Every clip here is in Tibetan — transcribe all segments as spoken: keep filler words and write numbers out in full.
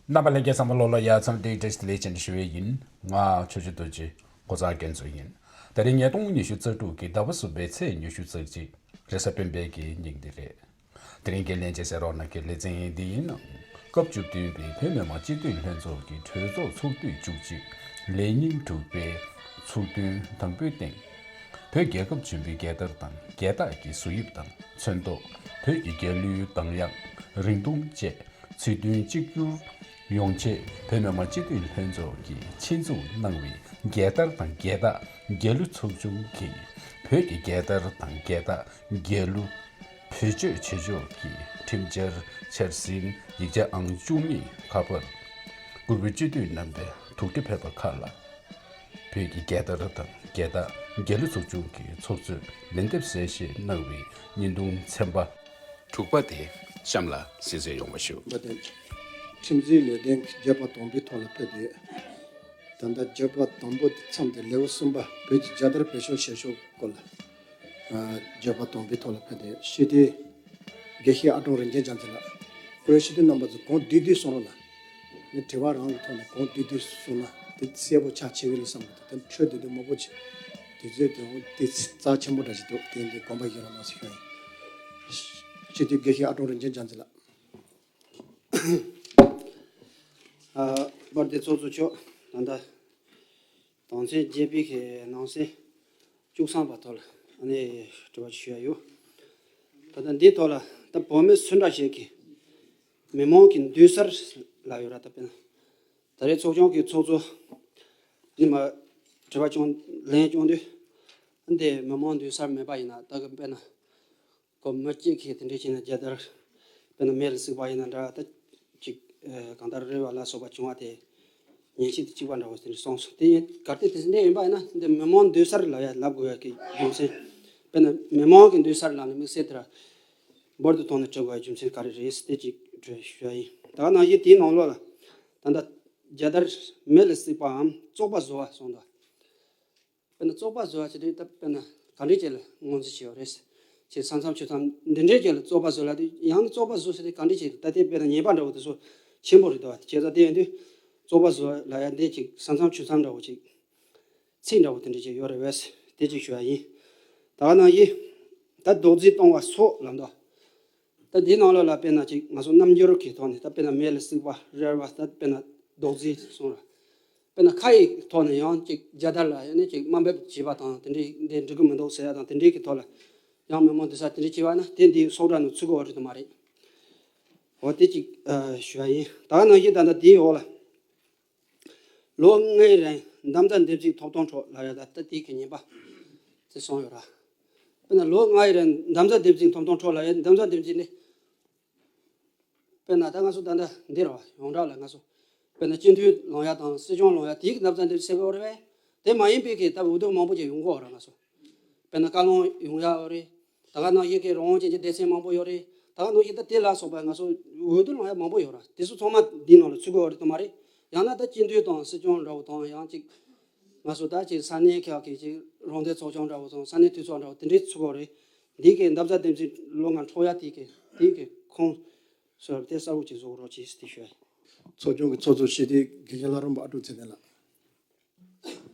རྣམ་པ་ལྷན་རྒྱས་ཚང་མ་ལོ་ལ་ཡ་མཚམས་བདེ་བཀྲ་ཤིས་བདེ་ལེགས་ཅན་ཞུ་བའི་ཡིན། ང་ཆོས་རྗེ་རྡོ་རྗེ་ངོ་མཚར་རྒྱན་མཚོ་ཡིན། དེ་རིང་ཉིས་སྟོང་ཉི་ཤུ་རྩ་དྲུག་གི་ཟླ་བ་གསུམ་པའི་ཚེས་ཉི་ཤུ་རྩ་གཅིག་རེས་གཟའ་སྤེན་པའི་གི་ཉིན་འདི་རེད། དེ་རིང་གི་ལྷན་རྒྱས་གསན་རོགས་གནང་གི་ལེ་ཚན་འདི་ཡིན། སྐབས་བཅུ་བདུན་པའི་བོད་མི་མང་སྤྱི་འཐུས་ལྷན་ཚོགས་ཀྱི་གྲོས་ཚོགས་ཚོགས་དུས་བཅུ་གཅིག་ལས་ཉིན་དྲུག་པའི་ཚོགས་ཐུན་དང་པོའི་སྟེང་། བོད་རྒྱལ་ཁབ་ཆེན་པོའི་རྒྱལ་དར་དང་རྒྱལ་རྟགས་ཀྱི་བཟོ་དབྱིབས་དང་ཚོན་མདོག་བོད་ཀྱི་རྒྱལ་གླུའི་གདངས་དབྱངས་རིང་ཐུང་བཅས་ཚིག་དོན་གཅིག་གྱུར་ཡོང་ཆེད་བོད་མི་མང་སྤྱི་འཐུས་ལྷན་ཚོགས་ཀྱིས་ཆེད་འཛུགས་གནང་བའི་རྒྱལ་དར་དང་རྒྱལ་རྟགས་རྒྱལ་གླུ་ཚོགས་ཆུང་གིས་བོད་ཀྱི་རྒྱལ་དར་དང་རྒྱལ་རྟགས་རྒྱལ་གླུ་བེད་སྤྱོད་བྱེད་ཕྱོགས་ཀྱི་ཁྲིམས་འཆར་འཆར་ཟིན་ཡིག་ཆ་ཨང་བཅུ་གཉིས་ཁ་པར་བསྐུར་བའི་སྤྱི་འཐུས་རྣམ་པས་ཐུགས་ཁྲལ་ཕེབས་པ་ཁག་ལ། བོད་ཀྱི་རྒྱལ་དར་དང་རྒྱལ་རྟགས་རྒྱལ་གླུ་ཚོགས་ཆུང་གི་ཚོགས་གཙོས་ལན་འདེབས་གསལ་བཤད་གནང་བའི་བརྙན་ཐུང་ཚན་པ་དྲུག་པ་དེ་གཤམ་ལ་གསན་གཟིགས་ཡོང་བ་ཞུ། པ་དེ་ཁྲིམས་འཛིན་ལས་དོན་གྱི་བརྗོད་པ་དང་པོའི་ཐོག་ལ་ཕེབས་ཏེ། ད་ལྟ་བརྗོད་པ་དང་པོ་དེ་མཚམས་དེ་ལེའུ་གསུམ་པ་བོད་ཀྱི་རྒྱལ་དར་བེད་སྤྱོད་བྱེད་ཕྱོགས་སྐོར་ལ། ཨ། བརྗོད་པ་དང་པོའི་ཐོག་ལ་ཕེབས་ཏེ། སྤྱི་འཐུས་དགེ་བཤེས་ཨ་ཀྲོང་རིན་ཆེན་རྒྱ་མཚོ་ལགས། སྐུ་ཡོད་སྤྱི་འཐུས་རྣམ་པ་ཚོ་གང་བསྡུས་བསྡུས་གསུང་རོགས་གནང་། ངས་དྲི་བ་རང་གི་ཐོག་ནས་གང་བསྡུས་བསྡུས་གསུང་ན་དེ་གསལ་པོ་ཆགས་ཆེ་བའི་ལས་བསམ་གི་འདུག་དེ་འཕྲོས་བསྡུས་བསྡུས་མང་པོ་ཅིག་དུས་ཚོད་དེ་འོང་དེ་རྩ་ཆེན་པོ་འདྲ་ཞིག་འདུག་དེ་འདི་དགོངས་པ་བཞེས་རོགས་གནང་ཟེར་ཞུ་ཡིན། སྤྱི་འཐུས་དགེ་བཤེས་ཨ་ཀྲོང་རིན་ཆེན་རྒྱ་མཚོ་ལགས། ཨ། དཔལ་ལྡན་ཚོགས་གཙོ་མཆོག་ད་ལྟ་དོན་ཚན་བརྒྱད་པའི་གི་ནང་གསེས་བཅུ་གསུམ་པ་ཐོག་ལ་ཨ་ནི་དྲི་བ་ཞུ་ཡ་ཡོད། ད་ལྟ་འདིའི་ཐོག་ལ་ད་བོད་མི་སུ་འདྲ་ཞིག་གི་མི་མང་གི་འདུན་སར་ལབ་ཡོད་ར། ད་དཔེར་ན་ད་རེས་ཚོགས་ཆུང་གི་ཚོགས་གཙོ་ནི་མ་དྲི་བ་བསྐྱོན་ལན་བསྐྱོན་དུས་འདི་མི་མང་འདུན་སར་མེད་པ་ཡིན་ན་ད་གི་དཔེར་ན། ཁོ་མི་གཅིག་གིས་དེ་འདྲས་བྱས་ན་རྒྱལ་དར་དཔེར་ན་མེ་ལ་བརྩིགས་པ་ཡིན་ན་འདྲ། ད་ཅིག་ཨ་གང་ལྟར་རེ་བ་ལ་སོགས་པ་བྱུང་བ་དེ་ཉན་ཤེས་དེ་གཅིག་པ་འདྲ་བོ་དེ་འདྲས་གསུངས་སོང་། དེ་ཡིན་གལ་ཏེ་དེ་འདྲས་ཡིན་པ་ཡིན་ན་འདི་མི་མང་འདུན་སར་ལབ་ཡ་ལབ་དགོས་ཡ་གི་རྒྱུ་མཚན། དཔེར་ན་མི་མང་གི་འདུན་སར་ལབ་ན་དམིགས་བསལ་དེ་ར་འབུར་དུ་ཐོན་ནས་དྲི་དགོས་ཡ་རྒྱུ་མཚན་ག་རེ་རེད་དེ་གཅིག་དྲི་ཞུ་ཡ་ཡིན། ད་ག་ནང་བཞིན་དེའི་ནང་ལོགས་ལ་ད་ལྟ་རྒྱལ་དར་མེ་ལ་བརྩིགས་པའམ་བཙོག་པ་བཟོ་བ་གསུངས་འདུག་དཔེར་ན་བཙོག་པ་བཟོ་བ་ཅི་རེད། ད་དཔེར་ན་ག་འདྲས་ཅིག་ལ་ངོས་འཛིན་བྱས་ཡོད་རེད། ཅིག་ས་མཚམས་ཆུ་མཚམས་འདི་འདྲས་ཅིག་ལ་བཙོག་པ་བཟོ་ལ་དེ་ཡང་ན་བཙོག་པ་བཟོ་ཟེར་དེ་ག་འདྲས་ཅིག་ད་ལྟའི་དཔེར་ན་ཉེས་པ་འདྲ་བོ་དེ་ཚོ་ཆེན་པོ་རེད་འདུག་བ། བྱས་ཙང་དེ་ཡིན་དུས་བཙོག་པ་བཟོ་ལ་ཡ་འདི་ཅིག་ས་མཚམས་ཆུ་མཚམས་འདྲ་བོ་ཅིག་ཚིག་འདྲ་བོ་དེ་འདྲས་ཅིག་ཡོད་རེད་བས། དེ་ཅིག་ཞུ་ཡ་ཡིན། ད་ག་ནང་བཞིན་ད་རྡོག་རྫིས་གཏོང་བ་སོགས་ལབ་འདུག་ད་འདིའི་ནང་ལོགས་ལ་དཔེར་ན་ཅིག་ང་ཚོ་རྣམ་འགྱུར་གྱི་ཐོག་ནས་ད་དཔེར་ན་མེ་ལ་བརྩིགས་པ་རལ་བ་ད་དཔེར་ན་རྡོག་རྫིས་གསུངས་ར། དཔེར་ན་ཁ་ཡི་ཐོག་ནས་ཡང་ཅིག་རྒྱལ་དར་ལ་ཡང་ནས་ཅིག་དམའ་འབེབས་བྱས་པ་དང་དེ་འདྲའི་འདི་འགྲིག་གི་མི་འདུག་ཟེར་ཡ་དང་དེ་འདྲའི་གི་ཐོག་ལ་ཡང་མི་མང་འདུན་སར་དེ་འདྲའི་བྱས་པ་ན་དེ་འདི་ཚོགས་སྒྲ་ནང་ཚུད་གི་ཡོད་རེད་དམ་མ་རེད། འོ་དེ་ཅིག་ཨ་ཞུ་ཡ་ཡིན། ད་ག་ནང་བཞིན་ད་ལྟ་དེའི་འོག་ལ། ལོ་ལྔའི་རིང་འདེམས་རྩ་འདེམས་ཚིག་ཐོབ་ཐང་འཕྲོག་ལབ་ཡ་ད་ལྟ་དེའི་གི་ཉེས་པ་དེ་སོང་ཡོད་ར། དཔེར་ན་ལོ་ལྔའི་རིང་འདེམས་རྩ་འདེམས་ཚིག་ཐོབ་ཐང་འཕྲོག་ལབ་ཡ་འདེམས་རྩ་འདེམས་ཚིག་ནི། དཔེར་ན་ད་ང་ཚོ་ད་ལྟ་འདི་ར་བ་ཡོངས་གྲགས་ལ་ང་ཚོ་དཔེར་ན་སྤྱི་འཐུས་ལངས་ཡ་དང་སྲིད་སྐྱོང་ལངས་ཡ་དེའི་གི་འདེམས་རྩ་འདེམས་ཚིག་ཟེར་གི་ཡོད་རེད་པས། དེ་མ་ཡིན་པའི་གི་ད་འོས་བསྡུ་མང་པོ་ཅིག་ཡོང་གི་ཡོད་ར་ང་ཚོ། དཔེར་ན་བཀའ་བློན་ཡོང་ཡ་ཡོད་རེད། ད་ག་ནང་བཞིན་གྱི་རང་དབང་ཅན་གྱི་སྡེ་ཚན་མང་པོ་ཡོད་རེད། ད་ག་ནང་བཞིན་ད་དེ་ལ་སོགས་པ་ང་ཚོ་འོས་བསྡུ་ལངས་ཡ་མང་པོ་ཡོད་ར། དེ་ཚོ་ཚང་མ་འདིའི་ནང་ལ་ཚུད་དགོས་རེད་དམ་མ་རེད། ཡང་ན་ད་སྤྱི་འཐུས་དང་སྲིད་སྐྱོང་འདྲ་བོ་དང་ཡང་ཅིག་ང་ཚོ་ད་ཅིག་ས་གནས་ཁག་གི་ཅིག་རང་བདེན་ཚོགས་ཆུང་འདྲ་བོ་དང་ས་གནས་འཐུས་ཚོགས་འདྲ་བོ་དེ་འདྲའི་ཚུད་དགོས་རེད། འདི་གའི་འདེམས་རྩ་འདེམས་ཚིག་ལོ་ལྔ་འཕྲོག་ཡ་དེ་གའི་དེ་གའི་ཁོངས་སུ་དེ་གསལ་བོ་ཅིག་བཟོ་རོགས་གྱིས་ཟེར་ཞུ་ཡ་ཡིན། ཚོགས་ཆུང་གི་ཚོགས་གཙོ་སྤྱི་འཐུས་དགེ་བཤེས་ལྷ་རམས་པ་ཨ་ཀྲུག་ཚེ་བརྟན་ལགས།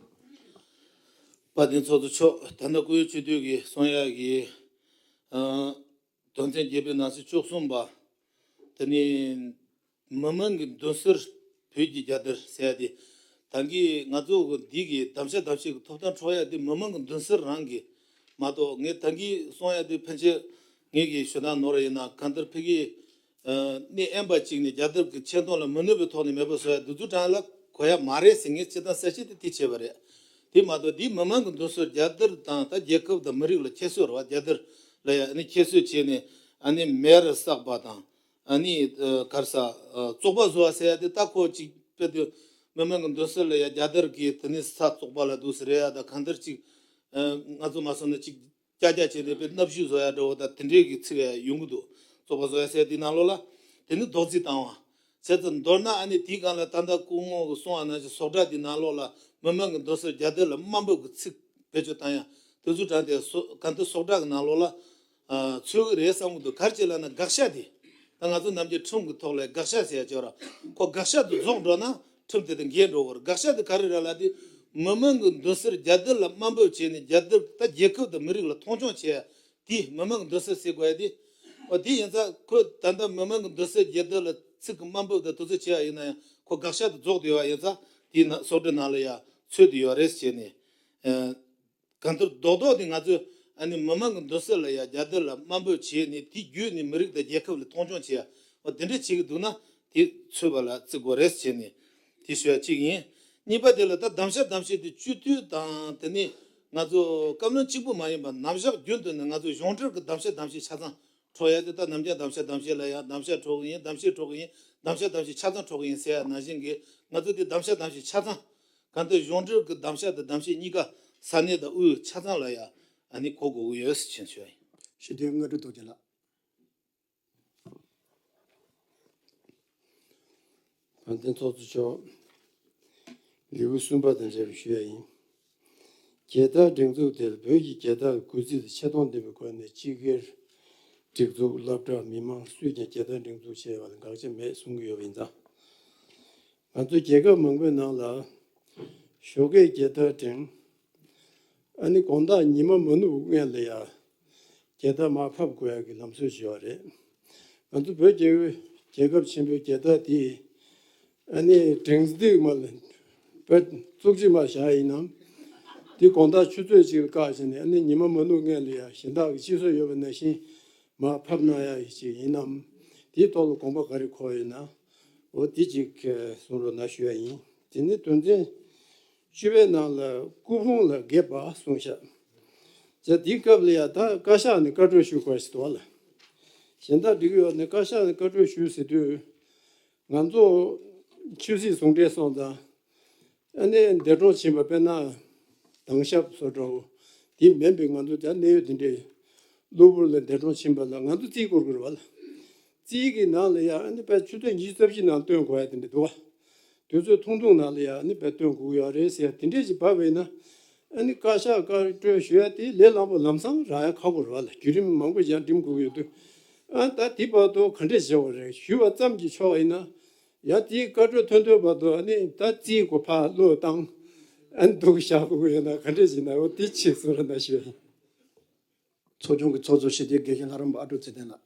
དཔལ་ལྡན་ཚོགས་གཙོ་མཆོག་ད་ལྟ་སྐུ་ཡོད་སྤྱི་འཐུས་ཀྱིས་གསུང་ཡག་གི་ཨ་དོན་ཚན་བརྒྱད་པའི་ནང་གསེས་བཅུ་གསུམ་པ། དེ་ནི་མི་མང་གི་མདུན་སར་བོད་ཀྱི་རྒྱལ་དར་ཟེར་ཡ་དེ། ད་གིན་ང་ཚོ་གི་འདི་གི་གདམ་ག་གདམ་གསེས་ཀྱི་ཐོབ་ཐང་འཕྲོག་ཡ་དེ་མི་མང་གི་མདུན་སར་རང་གི་མ་གཏོགས། ངས་ད་གིན་གསུང་ཡ་དེ་ཕན་ཆད་ངེད་ཀྱི་ཞུ་སྟངས་ནོར་ཡིན་ན་གང་ལྟར་ཕ་གི་ཨ་གནས་དབེན་པ་གཅིག་ནས་རྒྱལ་དར་གྱི་ཆེ་མཐོང་ལ་མི་གནོད་པའི་ཐོག་ནས་མེད་པ་བཟོ་ཡ་འདི་ཚོ་གྲས་ལ་གོ་ཡ་མ་རེད་ཟེར། ངས་སྤྱིར་བཏང་གསལ་བཤད་དེ་དེ་བྱས་པ་རེད། དེ་མ་གཏོགས་འདི་མི་མང་གི་མདུན་སར་རྒྱལ་དར་དང་ད་རྒྱལ་ཁབ་དང་མི་རིགས་ལ་ཁྱད་གསོད་རེད་བ། རྒྱལ་དར་ལ་ཡ་ཨ་ནི་ཁྱད་གསོད་བྱས་ནས་ཨ་ནི་མེ་རུ་བསྲེགས་པ་དང་ཨ་ནི་ཨ་ག་རེ་ཟ་ཨ་བཙོག་པ་བཟོ་བ་ཟེར་ཡ་དེ་ད་ཁོ་ཅིག་དཔེ་དེ་མི་མང་གི་མདུན་སར་ལ་ཡ་རྒྱལ་དར་གྱི་དེ་ནི་ས་བཙོག་པ་ལ་འདུག་ཟེར་ཡ། ད་གང་ལྟར་ཅིག་ཨ་ང་ཚོ་མ་སོང་ན་ཅིག་ཀྱ་ཀྱ་བྱས་ནས་དཔེ་སྣབས་ཤུད་བཟོ་ཡ་འདྲ་བོ་དང་དེ་འདྲའི་གི་ཚིག་ཡ་ཡོང་གི་འདུག་བཙོག་པ་བཟོ་ཡ་ཟེར་དེའི་ནང་ལོགས་ལ་དེ་ནི་རྡོག་རྫིས་བཏང་བ། བྱས་ཙང་མདོར་ན་ཨ་ནི་དེའི་སྒང་ལ་ད་ལྟ་སྐུ་ངོ་གི་གསུང་བ་ནང་བཞིན་ཟུར་སྒྲ་དེའི་ནང་ལོགས་ལ་མི་མང་གི་མདུན་སར་རྒྱལ་དར་ལ་དམའ་འབེབས་ཀྱི་ཚིག་བེད་སྤྱོད་བཏང་ཡ་དེ་ཚོ་གྲས་དེ་སོ་གང་ལྟར་ཟུར་སྒྲ་གི་ནང་ལོགས་ལ་ཨ་ཚུད་ཀྱི་རེད་བསམ་གྱི་འདུག་ག་རེ་བྱས་ལབ་ན་དགག་བྱ་དེ་ ད་ང་ཚོ་ནམ་རྒྱུན་ཁྲིམས་ཀྱི་ཐོག་ལ་དགག་བྱ་ཟེར་ཡ་ཅིག་ཡོད་ར། ཁོ་དགག་བྱ་དེ་རྫོགས་འགྲོ་ན་ཁྲིམས་དེ་དང་འགལ་འགྲོ་གི་རེད། དགག་བྱ་དེ་ག་རེ་རེད་ལབ་དུས། མི་མང་གི་མདུན་སར་རྒྱལ་དར་ལ་དམའ་འབེབས་བྱས་ནས། རྒྱལ་དར་ད་རྒྱལ་ཁབ་དང་མི་རིགས་ལ་མཐོང་ཆུང་བྱས་ཡ་དེ་མི་མང་གི་མདུན་སར་ཟེར་དགོས་ཡ་དེ། འོ་དེ་ཡིན་ཙང་ཁོས་ད་ལྟ་མི་མང་གི་མདུན་སར་རྒྱལ་དར་ལ་ཚིག་གི་དམའ་འབེབས་དང་དེ་ཚོ་བྱས་ཡ་ཡིན་ན་ཡང་། ཁོ་དགག་བྱ་དེ་རྫོགས་བསྡད་ཡོད་ཡིན་ཙང་། དེའི་ནང་གསུང་འཕྲིན་ནང་ལ་ཡང་ཚུད་བསྡད་ཡོད་རེད་ཟེར་ནས། ཨ། གང་ལྟར་རྡོག་རྡོག་དེ་ང་ཚོས་ཨ་ནི་མི་མང་གི་མདུན་སར་ལ་ཡ་རྒྱལ་དར་ལ་དམའ་འབེབས་བྱས་ནས། དེ་བརྒྱུད་ནས་མི་རིགས་དང་རྒྱལ་ཁབ་ལ་མཐོང་ཆུང་བྱས་ཡ། འོ་དེ་འདྲ་བྱེད་ཀྱི་འདུག་ན་དེ་ཚུད་པ་ལ་བརྩི་དགོས་རེད་ཟེར་ནས་དེ་ཞུ་ཡ་གཅིག་ཡིན། གཉིས་པ་དེ་ལ་ད་གདམ་གསེས་གདམ་གསེས་དེ་སྤྱི་འཐུས་དང་། དེ་ནས་ང་ཚོ་བཀའ་བློན་གཅིག་པུ་མ་ཡིན་པ་ནམ་ཞག་རྒྱུན་དུ་ནས་ང་ཚོ་གཞུང་འབྲེལ་གྱི་གདམ་གསེས་གདམ་གསེས་ཆ་ཚང་འཕྲོག་ཡ་དེ། ད་ནམ་རྒྱུན་གདམ་གསེས་གདམ་གསེས་ལ་ཡ་གདམ་གསེས་འཕྲོག་གི་ཡིན། གདམ་གསེས་འཕྲོག་གི་ཡིན། གདམ་གསེས་གདམ་གསེས་ཆ་ཚང་འཕྲོག་གི་ཡིན་ཟེར་ཡ་ནང་བཞིན་གྱི། ང་ཚོ་དེ་གདམ་གསེས་གདམ་གསེས་ཆ་ཚང་། གང་ལྟར་གཞུང་འབྲེལ་གྱི་གདམ་གསེས་དང་གདམ་གསེས་གཉིས་ཀ་ས་གནས་དང་དབུས་ཆ་ཚང་ལ་ཡ་ཨ་ནི་གོ་དགོས་ཀྱི་ཡོད་ཟེར་ཞུ་ཡ་ཡིན། ཞུ་དོན་སྔ་དྲོ་རྡོ་རྗེ་ལགས། དཔལ་ལྡན་ཚོགས་གཙོ་མཆོག། ལེའུ་གསུམ་པ་དང་འབྲེལ་བའི་ཞུ་ཡ་ཡིན། རྒྱལ་དར་སྒྲེང་འཛུགས་དེར་བོད་ཀྱི་རྒྱལ་དར་གྱི་གུས་བརྩི་དང་ཆེ་མཐོང་ལྡན་པའི་སྒོ་ནས་སྤྱི་སྒེར། སྒྲིག་འཛུགས། སློབ་གྲྭ། མི་མང་སུས་ཀྱང་རྒྱལ་དར་སྒྲེང་འཛུགས་བྱས་པ་ལ་དགག་བྱ་མེད་གསུང་གི་ཡོད་པ་ཡིན་ཙང་། ང་ཚོ་རྒྱལ་ཁབ་མང་པོའི་ནང་ལ་ཞོགས་ཀས་རྒྱལ་དར་སྒྲེང་། ཨ་ནི་དགོང་དག་ཉི་མ་མ་ནུབ་སྔོན་ལ་ཡ་རྒྱལ་དར་མར་ཕབ་དགོས་ཡ་གི་ལམ་སྲོལ་ཞིག་ཡོད་རེད། ང་ཚོ་བོད་རྒྱལ་རྒྱལ་ཁབ་ཆེན་པོའི་རྒྱལ་དར་དེ་ཨ་ནི་སྒྲེང་སྟེགས་མ་ལ་བཙུགས་ཅིག་མར་བཞག་ཡིན་ནམ། དེ་དགོང་དག་ཆུ་ཚོད་གཅིག་ལ་བཀག་བྱས་ནས། ཨ་ནི་ཉི་མ་མ་ནུབ་སྔོན་ལ་ཡ་གཞན་དག་གི་སྤྱི་སྲོལ་ཡོད་པ་ནང་བཞིན་མར་ཕབ་གནང་ཡ་ཅིག་ཡིན་ནམ། དེའི་ཐོག་ལ་དགོངས་པ་ག་རེ་འཁོར་ཡོད་ན། འོ་དེ་ཅིག་གསུང་རོགས་གནང་ཞུ་ཡ་ཡིན། དེ་ནས་དོན་ཚན་བཅུ་པའི་ནང་ལ་སྐུ་ཕུང་ལ་འགེབས་པ་གསུངས་ཤག། ཅེས་དེའི་སྐབས་ལ་ཡ་ད་བཀའ་ཤག་ནས་བཀའ་འཁྲོལ་ཞུ་དགོས་ཞིག་འདུག་བ་ལ། གཞན་དག་འགྲིག་གི་ཡོད་ནས། བཀའ་ཤག་ནས་བཀའ་འཁྲོལ་ཞུ་ཟེར་དུས། ང་ཚོ་ཆོས་སྲིད་ཟུང་འབྲེལ་སོང་ཙང་། ཨ་ནི་འདས་གྲོངས་ཕྱིན་པ་དཔེར་ན་དྭང་ཞབས་བཟོ་འདྲ་བོ། དེ་མིན་པའི་ང་ཚོ་ད་གནད་ཡོད་དེ་འདྲའི་གློ་བུར་ལ་འདས་གྲོངས་ཕྱིན་པ་ལ་ང་ཚོ་རྩིས་བསྐུར་དགོས་རེད་བ་ལ། རྩིས་ཀྱི་ནང་ལ་ཡ་ཨ་ནི་དཔེ་ཆུ་ཚོད་ཉི་ཤུ་རྩ་བཞི་ནང་སྟོན་དགོས་ཡ་དེ་འདྲ་འདུག་བ། དུས་ཚོད་ཐུང་ཐུང་ནང་ལ་ཡ་ཨ་ནི་དཔེ་སྟོན་དགོས་ཀྱི་ཡོད་རེད་ཟེར་ཡ་དེ་འདྲས་ཞིག་བབས་པ་ཡིན་ན། ཨ་ནི་བཀའ་ཤག་བཀའ་འཁྲོལ་ཞུ་ཡ་དེ་ལས་སླ་པོ་ལམ་སང་རག་ཡ་ཁག་པོ་རེད་བ་ལ། བརྒྱུད་རིམ་མང་པོ་ཞིག་འགྲིམ་དགོས་ཀྱི་ཡོད་དུས། ཨ་ད་དེ་བར་དུ་ག་འདྲས་བྱེད་དགོས་རེད། ཞུས་པ་ཙམ་གྱིས་ཆོག་པ་ཡིན་ན། ཡང་དེའི་བཀའ་འཁྲོལ་ཐོན་ཐོན་བར་དུ་ཨ་ནི་ད་རྩིས་སྒོ་ཕར་བློས་བཏང་། ཨ་ནི་འདུག་བཞག་དགོས་ཀྱི་ཡོད་ན་ག་འདྲས་བྱེད་ན། འོ་དེ་ཅིག་གསུང་རོགས་གནང་ཞུ་ཡ་ཡིན། ཚོགས་ཆུང་གི་ཚོགས་གཙོ་སྤྱི་འཐུས་དགེ་བཤེས་ལྷ་རམས་པ་ཨ་ཀྲུག་ཚེ་བརྟན་ལགས།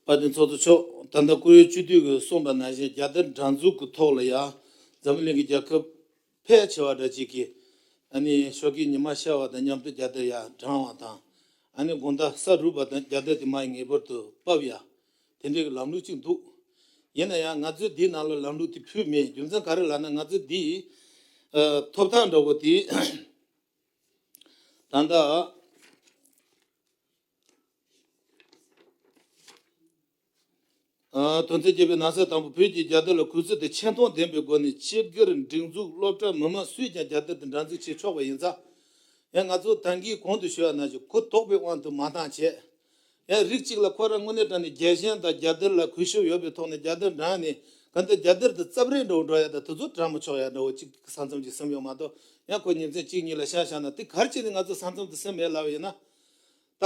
དཔལ་ལྡན་ཚོགས་གཙོ་མཆོག། ད་ལྟ་བཀུར་འོས་སྤྱི་འཐུས་ཀྱིས་གསུངས་པ་ནང་བཞིན་རྒྱལ་དར་སྒྲེང་འཛུགས་ཀྱི་ཐོག་ལ་ཡ་འཛམ་བུ་གླིང་གི་རྒྱལ་ཁབ་ཕལ་ཆེ་བ་འདྲ་ཅིག་གིས་ཨ་ནི་ཞོགས་ཀས་ཉི་མ་ཤར་བ་དང་མཉམ་དུ་རྒྱལ་དར་ཡར་བསྒྲེངས་པ་དང་། ཨ་ནི་དགོང་དག་ས་རུབ་པ་དང་རྒྱལ་དར་དེ་མར་ངེས་པར་དུ་ཕབ་ཡ། དེ་འདྲའི་གི་ལམ་ལུགས་ཅིག་འདུག། ཡིན་ན་ཡང་ང་ཚོས་འདིའི་ནང་ལ་ལམ་ལུགས་དེ་ཕུད་མེད། རྒྱུ་མཚན་ག་རེ་ལབ་ན། ང་ཚོས་འདི་ཨ་ཐོབ་ཐང་འདྲ་བོ་དེ། ད་ལྟ། ཨ། དོན་ཚན་བརྒྱད་པའི་ནང་གསེས་དང་པོ། བོད་ཀྱི་རྒྱལ་དར་ལ་གུས་བརྩི་དང་ཆེ་མཐོང་ལྡན་པའི་སྒོ་ནས་སྤྱི་སྒེར། སྒྲིག་འཛུགས། སློབ་གྲྭ། མི་མང་སུས་ཀྱང་རྒྱལ་དར་དེ་སྒྲེང་འཛུགས་བྱེད་ཆོག་པ་ཡིན་ཙང་། ཡང་ང་ཚོ་ད་གིན་གོང་དུ་ཞུས་པ་ནང་བཞིན་གོ་དོག་པའི་དབང་དུ་མ་བཏང་བྱས། ཡང་རིགས་གཅིག་ལ་ཁོ་རང་དངོས་གནས་དྲང་གནས་རྒྱལ་ཞེན་དང་རྒྱལ་དར་ལ་གུས་ཞབས་ཡོད་པའི་ཐོག་ནས་རྒྱལ་དར་དྲངས་ནས། གང་ལྟར་རྒྱལ་དར་དེ་རྩབ་རལ་འདྲ་བོ་འགྲོ་ཡ་དང་དེ་ཚོ་དྲངས་མི་ཆོག་ཡ་འདྲ་བོ་ཅིག་གི་ས་མཚམས་ཅིག་བཟུང་ཡོད་མ་གཏོགས། ཡང་ཁོ་ཉིན་མཚན་གཅིག་གཉིས་ལ་བཤད་བཞག་ན། དེ་ག་རེ་བྱས་ནས་ང་ཚོ་ས་མཚམས་དེ་ཟིན་མེད་ལབ་པ་ཡིན་ན། ད་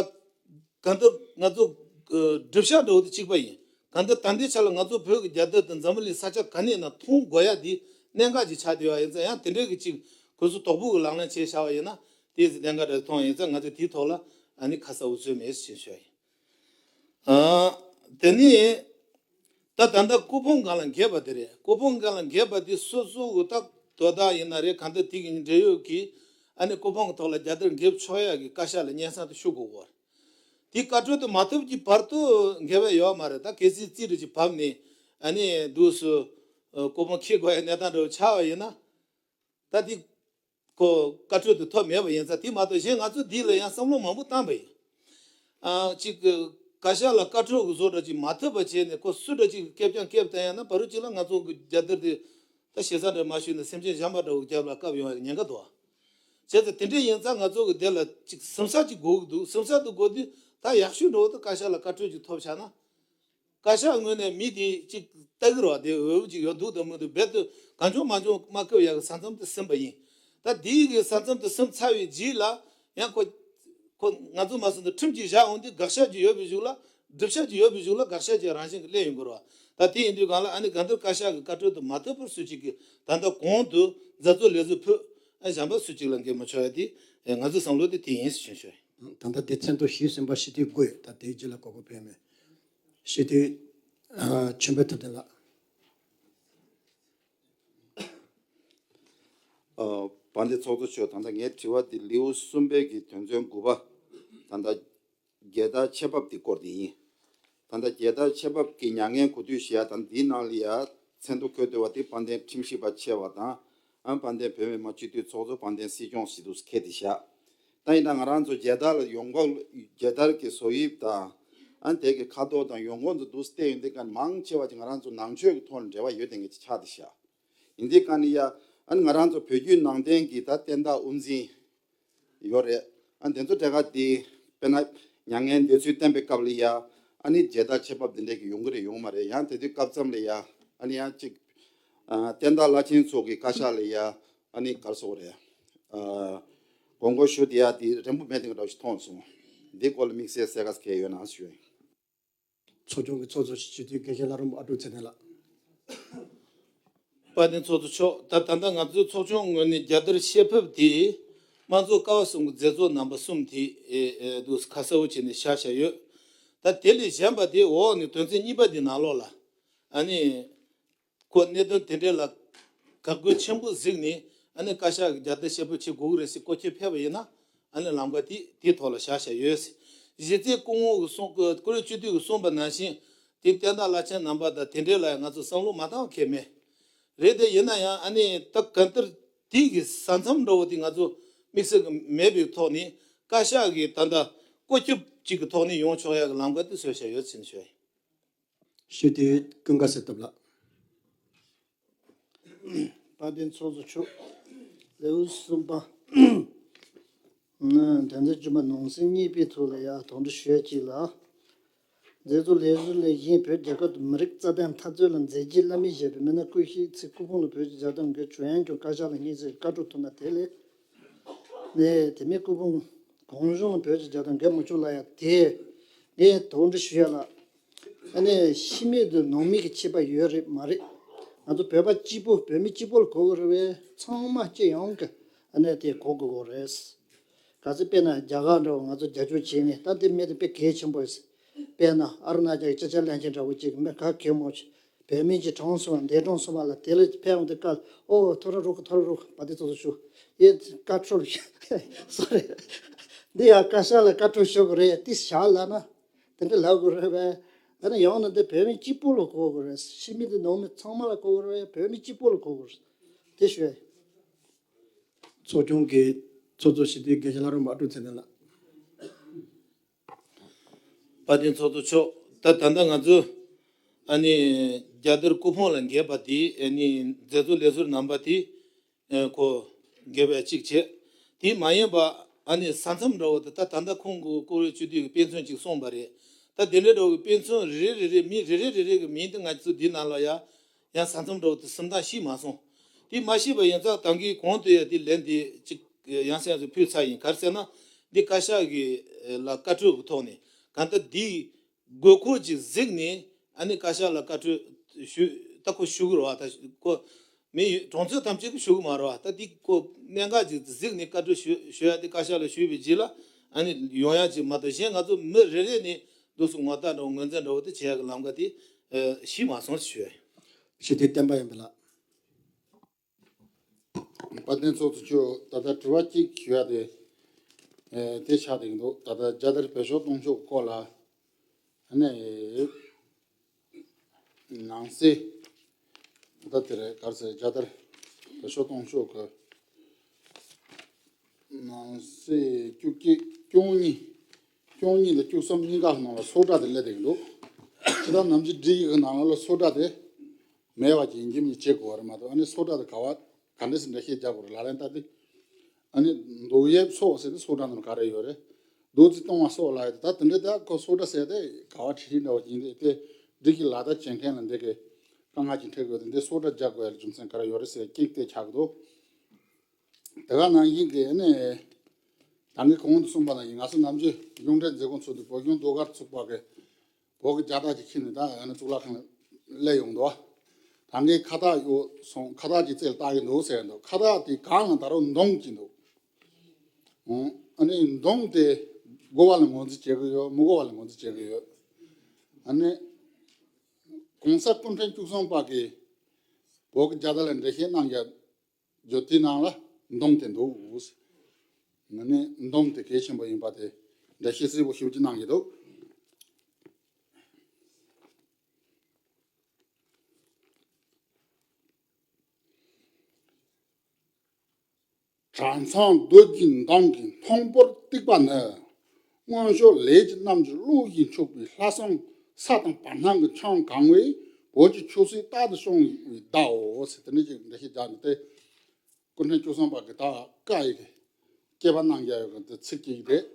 གང་ལྟར་ང་ཚོ་ཨ་སྒྲུབ་བྱ་འདྲ་བོ་དེ་གཅིག་པ་ཡིན། གང་ལྟར་ད་ལྟའི་ཆ་ལ་ང་ཚོ་བོད་ཀྱི་རྒྱལ་དར་དེ་འཛམ་བུ་གླིང་ས་ཆ་ག་ནས་ཡིན་ན་མཐོང་དགོས་ཡ་དེ་གནད་འགག་ཅིག་ཆགས་བསྡད་པ་ཡིན་ཙང་། ཡང་དེ་འདྲའི་གི་ཅིག་གོ་ས་དོག་པོ་གི་ལག་ལེན་བྱས་བཞག་པ་ཡིན་ན། དེ་གནད་འགག་འདྲ་མཐོང་ཡིན་ཙང་། ང་ཚོས་དེའི་ཐོག་ལ་ཨ་ནི་ཁ་གསལ་པོ་བཟོས་མེད་ཅེས་ཞུ་ཡ་ཡིན། ཨ། དེ་ནས་ད་ད་ལྟ་སྐུ་ཕུང་སྒང་ལ་འགེབས་པ་དེ་རེད། སྐུ་ཕུང་སྒང་ལ་འགེབས་པ་དེ་སོ་སོ་གི་ད་དོ་བདག་ཡིན་ན་རེད། གང་ལྟར་དེ་གི་འབྲེལ་ཡོད་ཀྱི་ཨ་ནི་སྐུ་ཕུང་གི་ཐོག་ལ་རྒྱལ་དར་འགེབས་ཆོག་ཡ་གི་བཀའ་ཤག་ལ་སྙན་སེང་དེ་ཞུ་དགོས་ཀྱི་ཡོད་རེད། དེ་བཀའ་འཁྲོལ་དེ་མ་ཐོབ་ཀྱི་བར་དུ་འགེབས་ཡ་ཡོད་མ་རེད། ད་གལ་སྲིད་རྩིས་རེ་ཅིག་བབས་ནས་ཨ་ནི་འདུག་སེ་སྐུ་ཕུང་འཁྱེར་དགོས་ཡ་གནས་སྟངས་འདྲ་བོ་ཆགས་པ་ཡིན་ན། ད་དེ་ཁོ་བཀའ་འཁྲོལ་དེ་ཐོབ་མེད་པ་ཡིན་ཙང་། དེ་མ་གཏོགས་གཞན་ང་ཚོས་འདི་ལ་ཡང་བསམ་བློ་མང་པོ་བཏང་པ་ཡིན། ཨ། ཅིག་བཀའ་ཤག་ལ་བཀའ་འཁྲོལ་གྱི་བཟོ་འདྲ་ཅིག་མ་ཐོབ་པ་བྱས་ནས། ཁོ་སུ་འདྲ་ཅིག་སྐེ་རྐྱང་བཀལ་བསྡད་ཡང་ན། བར་དུ་ཅིག་ལ་ང་ཚོ་གི་རྒྱལ་དར་དེ་ད་ཞེ་ས་འདྲ་མ་ཞུས་ནས་སེམས་ཅན་གཞན་པ་འདྲ་བོ་རྒྱབ་ལ་བཀབ་ཡོང་བའི་ཉེན་ཁ་འདུག། བྱས་ཙང་དེ་འདྲ་ཡིན་ཙང་ང་ཚོ་གི་དེ་ལ་ཅིག་ཟིན་ས་ཅིག་དགོས་ཀྱི་འདུག། ཟིན་ས་དེ་དགོས་དུས་ད་ཡག་ཤོས་འདྲ་བོ་དེ་བཀའ་ཤག་ལ་བཀའ་འཁྲོལ་ཅིག་ཐོབ་བཞག་ན། བཀའ་ཤག་ངོས་ནས་མི་དེ་གཅིག་ལྟ་གི་རེད་བ། དེ་འོས་བུ་གཅིག་ཡོད་འདུག་དང་མི་འདུག། རྦད་དེ་གང་བྱུང་མང་བྱུང་མ་བཀོད་ཡག་གི་ས་མཚམས་དེ་ཟིན་པ་ཡིན། ད་དེའི་གི་ས་མཚམས་དེ་ཟིན་ཚར་བའི་རྗེས་ལ་ཡང་ཁོ་ ང་ཚོ་མ་སོང་དུ་ཁྲིམས་ཅིག་བཞག་འོང་དུས་དགག་བྱ་ཅིག་ཡོད་པའི་གཞུག་ལ། སྒྲུབ་བྱ་ཅིག་ཡོད་པའི་གཞུག་ལ་དགག་བྱ་ཅིག་རང་བཞིན་གྱིས་སླེབས་ཡོང་གི་རེད་བ། ད་དེ་ཡིན་དུས་གང་ལ་ཨ་ནི་གང་ལྟར་བཀའ་ཤག་གི་བཀའ་འཁྲོལ་དུ་མ་ཐོབ་པར་སུ་གཅིག་གིས་ད་ལྟ་གོང་དུ་མཛད་གཙོ་ལས་ཟུར་ཕུད་ཨ་གཞན་པ་སུ་གཅིག་ལ་འགེལ་མི་ཆོག་ཡ་དེ་ང་ཚོའི་བསམ་བློ་དེ་དེ་ཡིན་ཞུ་ཞུ། ད་ལྟ་དེ་མཚན་ཐོ་ཞུས་ཟིན་པ་སྤྱི་འཐུས་དགུ་ཡོད། ད་དེའི་རྗེས་ལ་གོ་སྐབས་སྤེལ་མེད། སྤྱི་འཐུས་ཨ་ཆོས་འཕེལ་ཐུབ་བསྟན་ལགས། ཨ་དཔལ་ལྡན་ཚོགས་གཙོ་མཆོག་ད་ལྟ་ངའི་དྲི་བ་འདི་ལེའུ་གསུམ་པའི་གི་དོན་ཚན་དགུ་པ་ད་ལྟ་རྒྱལ་དར་ཆེ་བབས་འདི་སྐོར་དེ་ཡིན། ད་ལྟ་རྒྱལ་དར་ཆེ་བབས་ཀྱི་མྱ་ངན་གོ་དུས་ཞེས་ཡ་ད་འདིའི་ནང་ལ་ཡ་མཚན་ཐོ་འཁོད་འདོད་པ་དེ་དཔལ་ལྡན་ཁྲིམས་ཞིབ་པ་ཆེ་བ་དང་ཨ་དཔལ་ལྡན་བོད་མི་མང་སྤྱི་འཐུས་ཚོགས་གཙོ་དཔལ་ལྡན་སྲིད་སྐྱོང་ཞིག་འདུག་ཁེལ་ཏེ་བཞག་ད་ཡིན་ན་ང་རང་ཚོ་རྒྱལ་དར་ལ་ཡོང་འབབ་རྒྱལ་དར་གྱི་བཟོ་དབྱིབས་དང་ཨ་དེ་གི་ཁ་དོག་དང་ཡོང་སྒོ་ཚོ་འདུག་བལྟས་ཡོང་དུས་ཀ་མང་ཆེ་བ་ཅིག་ང་རང་ཚོ་ནང་ཆོས་ཀྱི་ཐོག་ནས་འབྲེལ་བ་ཡོད་དེ་ངེས་ཅིག་ཆགས་ཏེ་བཞག་ཡིན་དུས་ཀ་ནི་ཡ་ཨ་ནི་ང་རང་ཚོ་བོད་བརྒྱུད་ནང་བསྟན་གྱི་ད་བསྟན་བདག་དབུ་འཛིན་ཡོད་རེད། ཨ་དེ་ཚོ་གྲས་ཀ་དེ་དཔེར་ན་མྱ་ངན་འདས་ཚུལ་བསྟན་པའི་སྐབས་ལ་ཡ་ཨ་ནི་རྒྱལ་དར་ཆེ་བབས་འདི་འདྲས་ཀྱི་ཡོང་གི་རེད་ཡོང་མ་རེད། ཡང་དེ་དུས་སྐབས་མཚམས་ལ་ཡ་ཨ་ནི་ཡང་ཅིག་ཨ་བསྟན་བདག་བླ་ཆེན་ཚོ་གི་བཀའ་ཤག་ལ་ཡ་ཨ་ནི་ག་རེ་ཟེར་དགོས་རེད། ཨ་དགོངས་སྐོར་ཞུ་དེ་ཡ་དེ་རན་པོ་མེད་དེ་འདྲ་ཞིག་མཐོང་སོང་། འདི་སྐོར་ལ་དམིགས་བསལ་གསལ་ཁ་གང་ཡོད་ན་ཞུ་ཡིན། ཚོགས་ཆུང་གི་ཚོགས་གཙོ་སྤྱི་འཐུས་དགེ་བཤེས་བླ་རུང་ཨ་ཀྲུག་ཚེ་བརྟན་ལགས། དཔལ་ལྡན་ཚོགས་གཙོ་མཆོག་ད་ད་ལྟ་ང་ཚོའི་ཚོགས་ཆུང་ངོས་ནས་རྒྱལ་དར་ཕྱེ་ཕབ་དེ་དམངས་གཙོ་ཀ་བ་གསུམ་གྱི་མཛད་གཙོ་རྣམ་པ་གསུམ་དེ་ཨེ་ཨེ་འདུག་ཁ་གསལ་པོ་བྱས་ནས་བཞག་བཞག་ཡོད། ད་དེ་ལས་གཞན་པ་དེ་འོག་ནས་དོན་ཚན་གཉིས་པ་དེ་ནང་ལོགས་ལ་ཨ་ནི། ཁོ་གནད་དོན་དེ་འདྲ་ལ་འགག་སྒོ་ཆེན་པོ་གཟིགས་ནས་ཨ་ནི་བཀའ་ཤག་གི་རྒྱལ་དར་ཕྱེ་ཕབ་བྱེད་དགོས་ཀྱི་རེད་ཟེར་བཀོད་ཁྱབ་ཕེབས་པ་ཡིན་ན་ཨ་ནི་ལམ་ཁ་དེ་དེའི་ཐོག་ལ་བཞག་བཞག་ཡོད། གཞི་རྩའི་སྐུ་ངོ་གིས་གསུངས་ཀྱི་བཀུར་འོས་སྤྱི་འཐུས་ཀྱིས་གསུངས་པ་ནང་བཞིན་དེ་བསྟན་བདག་བླ་ཆེན་རྣམ་པ་དང་དེ་འདྲ་ལ་ཡང་ང་ཚོ་བསམ་བློ་མ་བཏང་མཁན་མེད། རེད་དེ་ཡིན་ན་ཡང་ཨ་ནི་ད་གང་ལྟར་དེ་གི་ས་མཚམས་འདྲ་བོ་དེ་ང་ཚོ་དམིགས་བསལ་གྱི་མེད་པའི་ཐོག་ནས་བཀའ་ཤག་གིས་ད་ལྟ་བཀོད་ཁྱབ་ཅིག་གི་ཐོག་ནས་ཡོང་ཆོག་ཡག་གི་ལམ་ཁ་དེ་བཟོས་བཞག་ཡོད་ཟེར་ནས་ཞུ་ཡ་ཡིན། སྤྱི་འཐུས་ཀུན་དགའ་གསེར་གཏེར་ལགས། དཔལ་ལྡན་ཚོགས་གཙོ་མཆོག་ལེའུ་གསུམ་པ། དོན་ཚན་བཅུ་པ་ནང་གསེས་གཉིས་པའི་ཐོག་ལ་ཡང་དོགས་འདྲི་ཞུ་ཡ་གཅིག་ལ། མཛད་གཙོ་ལས་ཟུར་ལས་གཞན་བོད་རྒྱལ་ཁབ་ཏུ་མི་རིགས་རྩ་དོན་འཐབ་རྩོད་ལ་མཛད་རྗེས་བླ་མེད་བཞེས་པའི་མི་སྣ་སྐུ་གཤེགས་ཚེ་སྐུ་ཕུང་ལ་བོད་ཀྱི་རྒྱལ་དར་འགོད་ཆོག་ཡང་ཀྱང་བཀའ་ཤག་ལ་སྙན་སེང་བཀའ་འཁྲོལ་ཐུབ་ན། དེ་ལས་ནས་དེ་མིན་སྐུ་ཕུང་གང་བྱུང་ལ་བོད་ཀྱི་རྒྱལ་དར་འགེབས་མི་ཆོག་ལབ་ཡ་དེ་ངས་དོགས་འདྲི་ཞུ་ཡ་ལ། ཨ་ནི་ཕྱི་མི་དང་ནང་མི་གི་ཁྱད་པར་ཡོད་རེད་མ་རེད། ང་ཚོ་བོད་པ་གཅིག་པོ་བོད་མི་གཅིག་པོ་ལ་གོ་གི་རེད་བས་ཚང་མ་སྤྱི་ཡོངས་ཀྱི་ཨ་ནི་དེ་གོ་དགོས་གོ་རེད། ག་ཚོད་དཔེར་ན་རྒྱ་གར་འདྲ་བོ་ང་ཚོ་རྒྱབ་སྐྱོར་བྱས་ནས་ད་དེ་མི་དེ་དཔེ་གལ་ཆེན་པོ་རེད། དཔེར་ན་ཨ་རུ་ན་ཅལ་གྱི་སྤྱི་ཁྱབ་བློན་ཆེན་འདྲ་བོ་ཅིག་མི་ག་གེ་མོ་ཆེ། བོད་མི་གྱི་གྲངས་སུ་འདས་གྲོངས་སོང་བ་ལ་དེ་ལས་ཕན་འོང་དེ་བཀའ་ཨོ་ཐོ་ར་རུག་ཐོ་ར་རུག་བ་དེ་ཚོ་ཚོ་ཞུ་ཡེ་བཀའ་འཁྲོལ་སོ་རེད། འདི་ཡང་བཀའ་ཤག་ལ་བཀའ་འཁྲོལ་ཞུ་དགོས་རེད་དེ་བཞག་ལ་ན་དེ་འདྲ་ལབ་དགོས་རེད་བས། ཨ་ནི་ཡང་ན་འདི་བོད་མི་གཅིག་པོ་ལ་གོ་དགོས་རེད། ཕྱི་མི་དེ་ནང་མི་ཚང་མ་ལ་གོ་དགོས་རེད་བས་བོད་མི་གཅིག་པོ་ལ་གོ་དགོས་རེད་དེ་ཞུ་ཡ། ཚོགས་ཆུང་གི་ཚོགས་གཙོ་སྤྱི་འཐུས་དགེ་བཤེས་བླ་རུང་ཨ་ཀྲུག་ཚེ་བརྟན་ལགས། དཔལ་ལྡན་ཚོགས་གཙོ་མཆོག་ད་ད་ལྟ་ང་ཚོ་ཨ་ནི་རྒྱལ་དར་སྐུ་ཕུང་ལ་འགེབས་པ་དེ་ཨ་ནི་མཛད་གཙོ་ལས་ཟུར་རྣམ་པ་དེ་ཨ་ཁོ་འགེབས་པ་གཅིག་བྱས། དེ་མ་ཡིན་པ་ཨ་ནི་ས་མཚམས་འདྲ་བོ་དེ་ད་ད་ལྟ་ཁོང་གི་བཀུར་འོས་སྤྱི་འཐུས་ཀྱི་དཔེ་མཚོན་གཅིག་གསུངས་པ་རེད། ད་དེ་འདྲའི་འདྲ་བོའི་དཔེ་མཚོན་རེ་རེ་རེ་རེ་མི་རེ་རེ་རེ་རེ་གི་མིང་དེ་ང་ཚོ་འདི་ནང་ལ་ཡ་ཡང་ས་མཚམས་འདྲ་བོ་དེ་སུམ་རྟགས་ཤེས་མ་སོང་། དེ་མ་ཤེས་པ་ཡིན་ཙང་ད་གིན་གོང་དུ་ཡ་དེ་ལན་དེ་གཅིག་ཡང་སེ་ཡང་སེ་ཕུལ་ཚར་ཡིན། ག་རེ་ཟེར་ན་འདི་བཀའ་ཤག་གི་ལ་བཀའ་འཁྲོལ་གྱི་ཐོག་ནས་གང་ལྟར་འདི་དགོས་མཁོ་ཅིག་གཟིགས་ནས་ཨ་ནི་བཀའ་ཤག་ལ་བཀའ་འཁྲོལ་ཞུ་ད་ཁོ་ཞུ་གི་རེད་བ། ད་ཁོ་མི་གྲོང་ཚོ་ཐམས་ཅད་ཀྱིས་ཞུ་གི་མ་རེད་བ། ད་འདི་ཁོ་གནད་འགག་ཅིག་གཟིགས་ནས་བཀའ་འཁྲོལ་ཞུ་ཞུ་ཡ་དེ་བཀའ་ཤག་ལ་ཞུས་པའི་རྗེས་ལ་ཨ་ནི་ཡོང་ཡ་ཅིག་མ་གཏོགས་གཞན་ང་ཚོ་མི་རེ་རེ་ནས་འདུག་སེ་ངོ་རྟགས་འདྲ་བོ་ངོས་འཛིན་འདྲ་བོ་དེ་བྱེད་ཡ་གི་ལམ་ཁ་དེ་ཤེས་མ་སོང་ཞུ་ཡ་ཡིན། སྤྱི་འཐུས་བསྟན་པ་ཡོན་ཕུན་ལགས། དཔལ་ལྡན་ཚོགས་གཙོ་མཆོག་ད་ལྟ་དྲི་བ་གཅིག་ཞུ་ཡ་དེ་ཨེ་དེ་ཆགས་བསྡད་ཀྱི་འདུག་ད་ལྟ་རྒྱལ་དར་བེད་སྤྱོད་གཏོང་ཕྱོགས་སྐོར་ལ་ཨ་ནི་ནང་གསེས་ད་དེ་རེད། ག་རེ་ཟེར་རྒྱལ་དར་བེད་སྤྱོད་གཏོང་ཕྱོགས་ཀྱི་ནང་གསེས་བཅུ་གཅིག་བཅུ་གཉིས་བཅུ་གཉིས་དང་བཅུ་གསུམ་གཉིས་ཀ་ནང་ལ་སོ་བཀྲ་དེ་སླེབས་བསྡད་ཀྱི་འདུག་ཁྱེད་རང་ནམ་རྒྱུན་སྒྲིག་ཡིག་གི་ནང་ལ་སོ་བཀྲ་དེ་མེད་པ་ཅིག་ཡིན་གཅིག་མིན་གཅིག་བྱེད་དགོས་པ་རེད་མ་གཏོགས། ཨ་ནི་སོ་བཀྲ་དེ་ག་བ་ག་འདྲ་ཞིག་འདྲ་བཤད་རྒྱག་དགོས་རེད། ལག་ལེན་བསྟར་དུས་ཨ་ནི་འདུག་ཡེབ་སོགས་ཟེར་དུས་སོ་བཀྲ་ནང་ག་རེ་ཡོད་རེད། རྡོ་རྩིག་སྟོང་བ་སོགས་ལ་ཡོད་དེ་ད་དེ་འདྲ་ད་ཁོ་སོ་བཀྲ་ཟེར་དེ་ག་བ་བྲིས་འདྲ་བ་ཅིག་ཡིན་དེ་དེ་སྒྲིག་གི་ལག་བསྟར་བྱེད་མཁན་ལ་འདི་གི་དཀའ་ངལ་ཅིག་འཕྲད་དགོས་དེ་འདི་སོ་བཀྲ་རྒྱག་དགོས་ཡ་ལ་རྒྱུ་མཚན་ག་རེ་ཡོད་རེད་ཟེར་གཅིག་དེ་ཆགས་ཀྱི་འདུག་དེ་ག་ནང་བཞིན་གྱི་ཨ་ནི་ ད་གིན་གོང་དུ་གསུངས་པ་ནང་བཞིན་ང་ཚོ་ནམ་རྒྱུན་གཞུང་འབྲེལ་མཛད་སྒོ་ཚོགས་དུས་བོད་གཞུང་ཟློས་གར་ཚོགས་པ་གི་བོད་ཀྱི་རྒྱལ་དར་ཅིག་ཁྱེར་ནས་ད་ཨ་ནི་གཙུག་ལག་ཁང་ལ་སླེབས་ཡོང་འདུག་ད་གིན་ཁ་བཏགས་གཡོགས་སོང་། ཁ་བཏགས་ཀྱི་རྩེ་ལ་བཏགས་ཀྱི་འདུག་ཟེར་འདུག་ཁ་བཏགས་དེ་གང་ལ་ད་རུང་འདོམས་ཀྱི་འདུག་ཨ་ནི་འདོམས་དེ་དགོས་པ་ལ་ངོས་འཛིན་བྱེད་ཀྱི་ཡོད། མི་དགོས་པ་ལ་ངོས་འཛིན་བྱེད་ཀྱི་ཡོད། ཨ་ནི་༸གོང་ས་སྐུ་ཕྲེང་བཅུ་གསུམ་པ་གིས་བོད་ཀྱི་རྒྱལ་དར་ལ་འགྲེལ་བཤད་གནང་ཡ་བརྗོད་དེའི་ནང་ལ་འདོམས་དེ་འདུག་ཨ་ནི་འདོམས་དེ་གལ་ཆེན་པོ་ཡིན་པ་དེ་འགྲེལ་བཤད་གསལ་པོ་ཞེ་པོ་ཅིག་གནང་གི་འདུག་གྲྭ་ཚང་རྡོ་རྗེའི་མདངས་ཀྱི་མཐོན་པོར་བཏེགས་པ་ནི། སྔོན་བྱོན་ལས་ཀྱི་རྣམ་འགྱུར་གློག་བཞིན་འཁྱུག་པའི་ལྷ་བསངས་ས་དང་བར་སྣང་གི་འཆང་གང་བས། བོད་ཀྱི་ཆོས་སྲིད་རྟག་ཏུ་སྐྱོང་བའི་བརྡའོ་ཟེར། དེ་ནས་ཅིག་འགྲེལ་བཤད་རྒྱག་ནས་དེ་སྐུ་ཕྲེང་བཅུ་གསུམ་པ་གི་ད་བཀའ་ཡི་གི་བསྐྱེད་པ་གནང་ཡག་གི་དེ་ཚིག་གཅིག་རེད།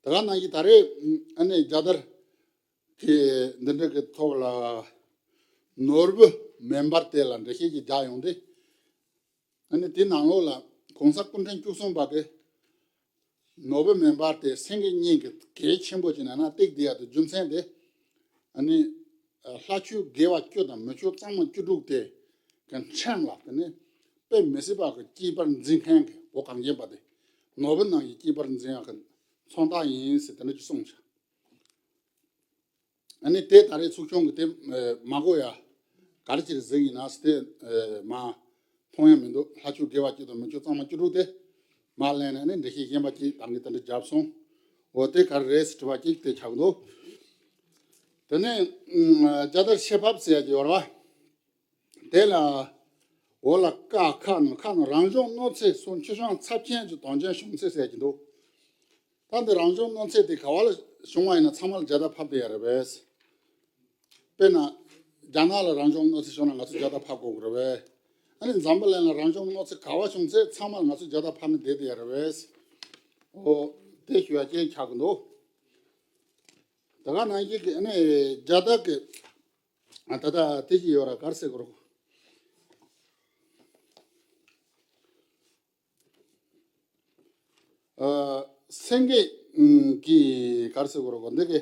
དེ་ག་ནང་བཞིན་ད་རེས་ཨ་ནི་རྒྱལ་དར་གི་འདི་འདྲ་གི་ཐོག་ལ་ནོར་བུ་མེ་འབར་དེ་ལ་འགྲེལ་བཤད་ཅིག་རྒྱག་ཡོང་དུས། ཨ་ནི་དེ་ནང་ལོགས་ལ་༸གོང་ས་སྐུ་ཕྲེང་བཅུ་གསུམ་པ་གི་ནོར་བུ་མེ་འབར་དེ་སེང་གེ་གཉིས་ཀྱི་གལ་ཆེན་པོ་ཅིག་ནང་ན་བཏེགས་བསྡད་ཡག་དེ་རྒྱུ་མཚན་དེ། ཨ་ནི་ལྷ་ཆོས་དགེ་བ་བཅུ་དང་མི་ཆོས་གཙང་མ་བཅུ་དྲུག་དེ་གི་ཕྲེང་ལ་དེ་ནི་དཔེ་མི་སྲིད་པ་གི་གཅེས་པར་འཛིན་མཁན་གི་བོད་གངས་ཅན་པ་དེ་ནོར་བུ་ནང་གི་གཅེས་པར་འཛིན་ཡག་གི་མཚོན་རྟགས་ཡིན་ཟེར་དེ་འདྲ་ཅིག་གསུངས་བྱུང་། ཨ་ནི་དེ་ད་རེས་ཚོགས་ཆུང་གི་དེ་མ་གོ་ཡ་ག་རེ་ཅིག་གཟིགས་ཡིན་ན་ཟེར་དེ་མ་མཐོང་ཡ་མི་འདུག་ལྷ་ཆོས་དགེ་བ་བཅུ་དང་མི་ཆོས་གཙང་མ་བཅུ་དྲུག་དེ་མ་གླེང་ནས་ནི་འགྲེལ་བཤད་གཞན་པ་ཅིག་ད་གིན་དེ་འདྲ་བརྒྱབ་སོང་། འོ་དེ་ག་རེ་རེད་ཟེར་དྲི་བ་ཅིག་དེ་ཆགས་འདུག་དེ་ནས་རྒྱལ་དར་ཕྱེད་ཕབ་ཟེར་ཡ་ཅིག་ཡོད་རེད་བ། དེ་ལ་འོག་ལ་ཀ་ཁ་ནང་ཁ་ནང་རང་བྱུང་གནོད་འཚེ་སོགས་མཆེད་བྱང་ཚབས་ཆེན་གྱི་དོན་རྐྱེན་བྱུང་ཚེ་ཟེར་གྱི་འདུག་ད་འདི་རང་བྱུང་གནོད་འཚེ་དེ་ག་བ་ལ་བྱུང་བ་ཡིན་ན་ཚང་མ་ལ་རྒྱལ་དར་ཕབ་བསྡད་ཡ་རེད་པས། དཔེར་ན། རྒྱ་ནག་ལ་རང་བྱུང་གནོད་འཚེ་བྱུང་ན་ང་ཚོ་རྒྱལ་དར་ཕབ་དགོས་ཀྱི་རེད་པས། ཨ་ནི་འཛམ་བུ་གླིང་ལ་རང་བྱུང་གནོད་འཚེ་ག་བ་བྱུང་ཚེ་ཚང་མ་ལ་ང་ཚོ་རྒྱལ་དར་ཕབ་ནས་བསྡད་བསྡད་ཡ་རེད་པས། འོ། དེ་ཞུ་ཡ་ཅིག་ཆགས་ཀྱི་འདུག་ད་ག་ནང་བཞིན་གྱི་ཨ་ནི་རྒྱལ་དར་གྱི། ཨ་ད་ལྟ་དེ་ཅིག་ཡོད་ར་ག་རེ་ཟེར་དགོས་རེད། ཨ། སེང་གེ་ཨུམ་གི་ག་རེ་ཟེར་དགོས་རེད་གོ། འདི་གི་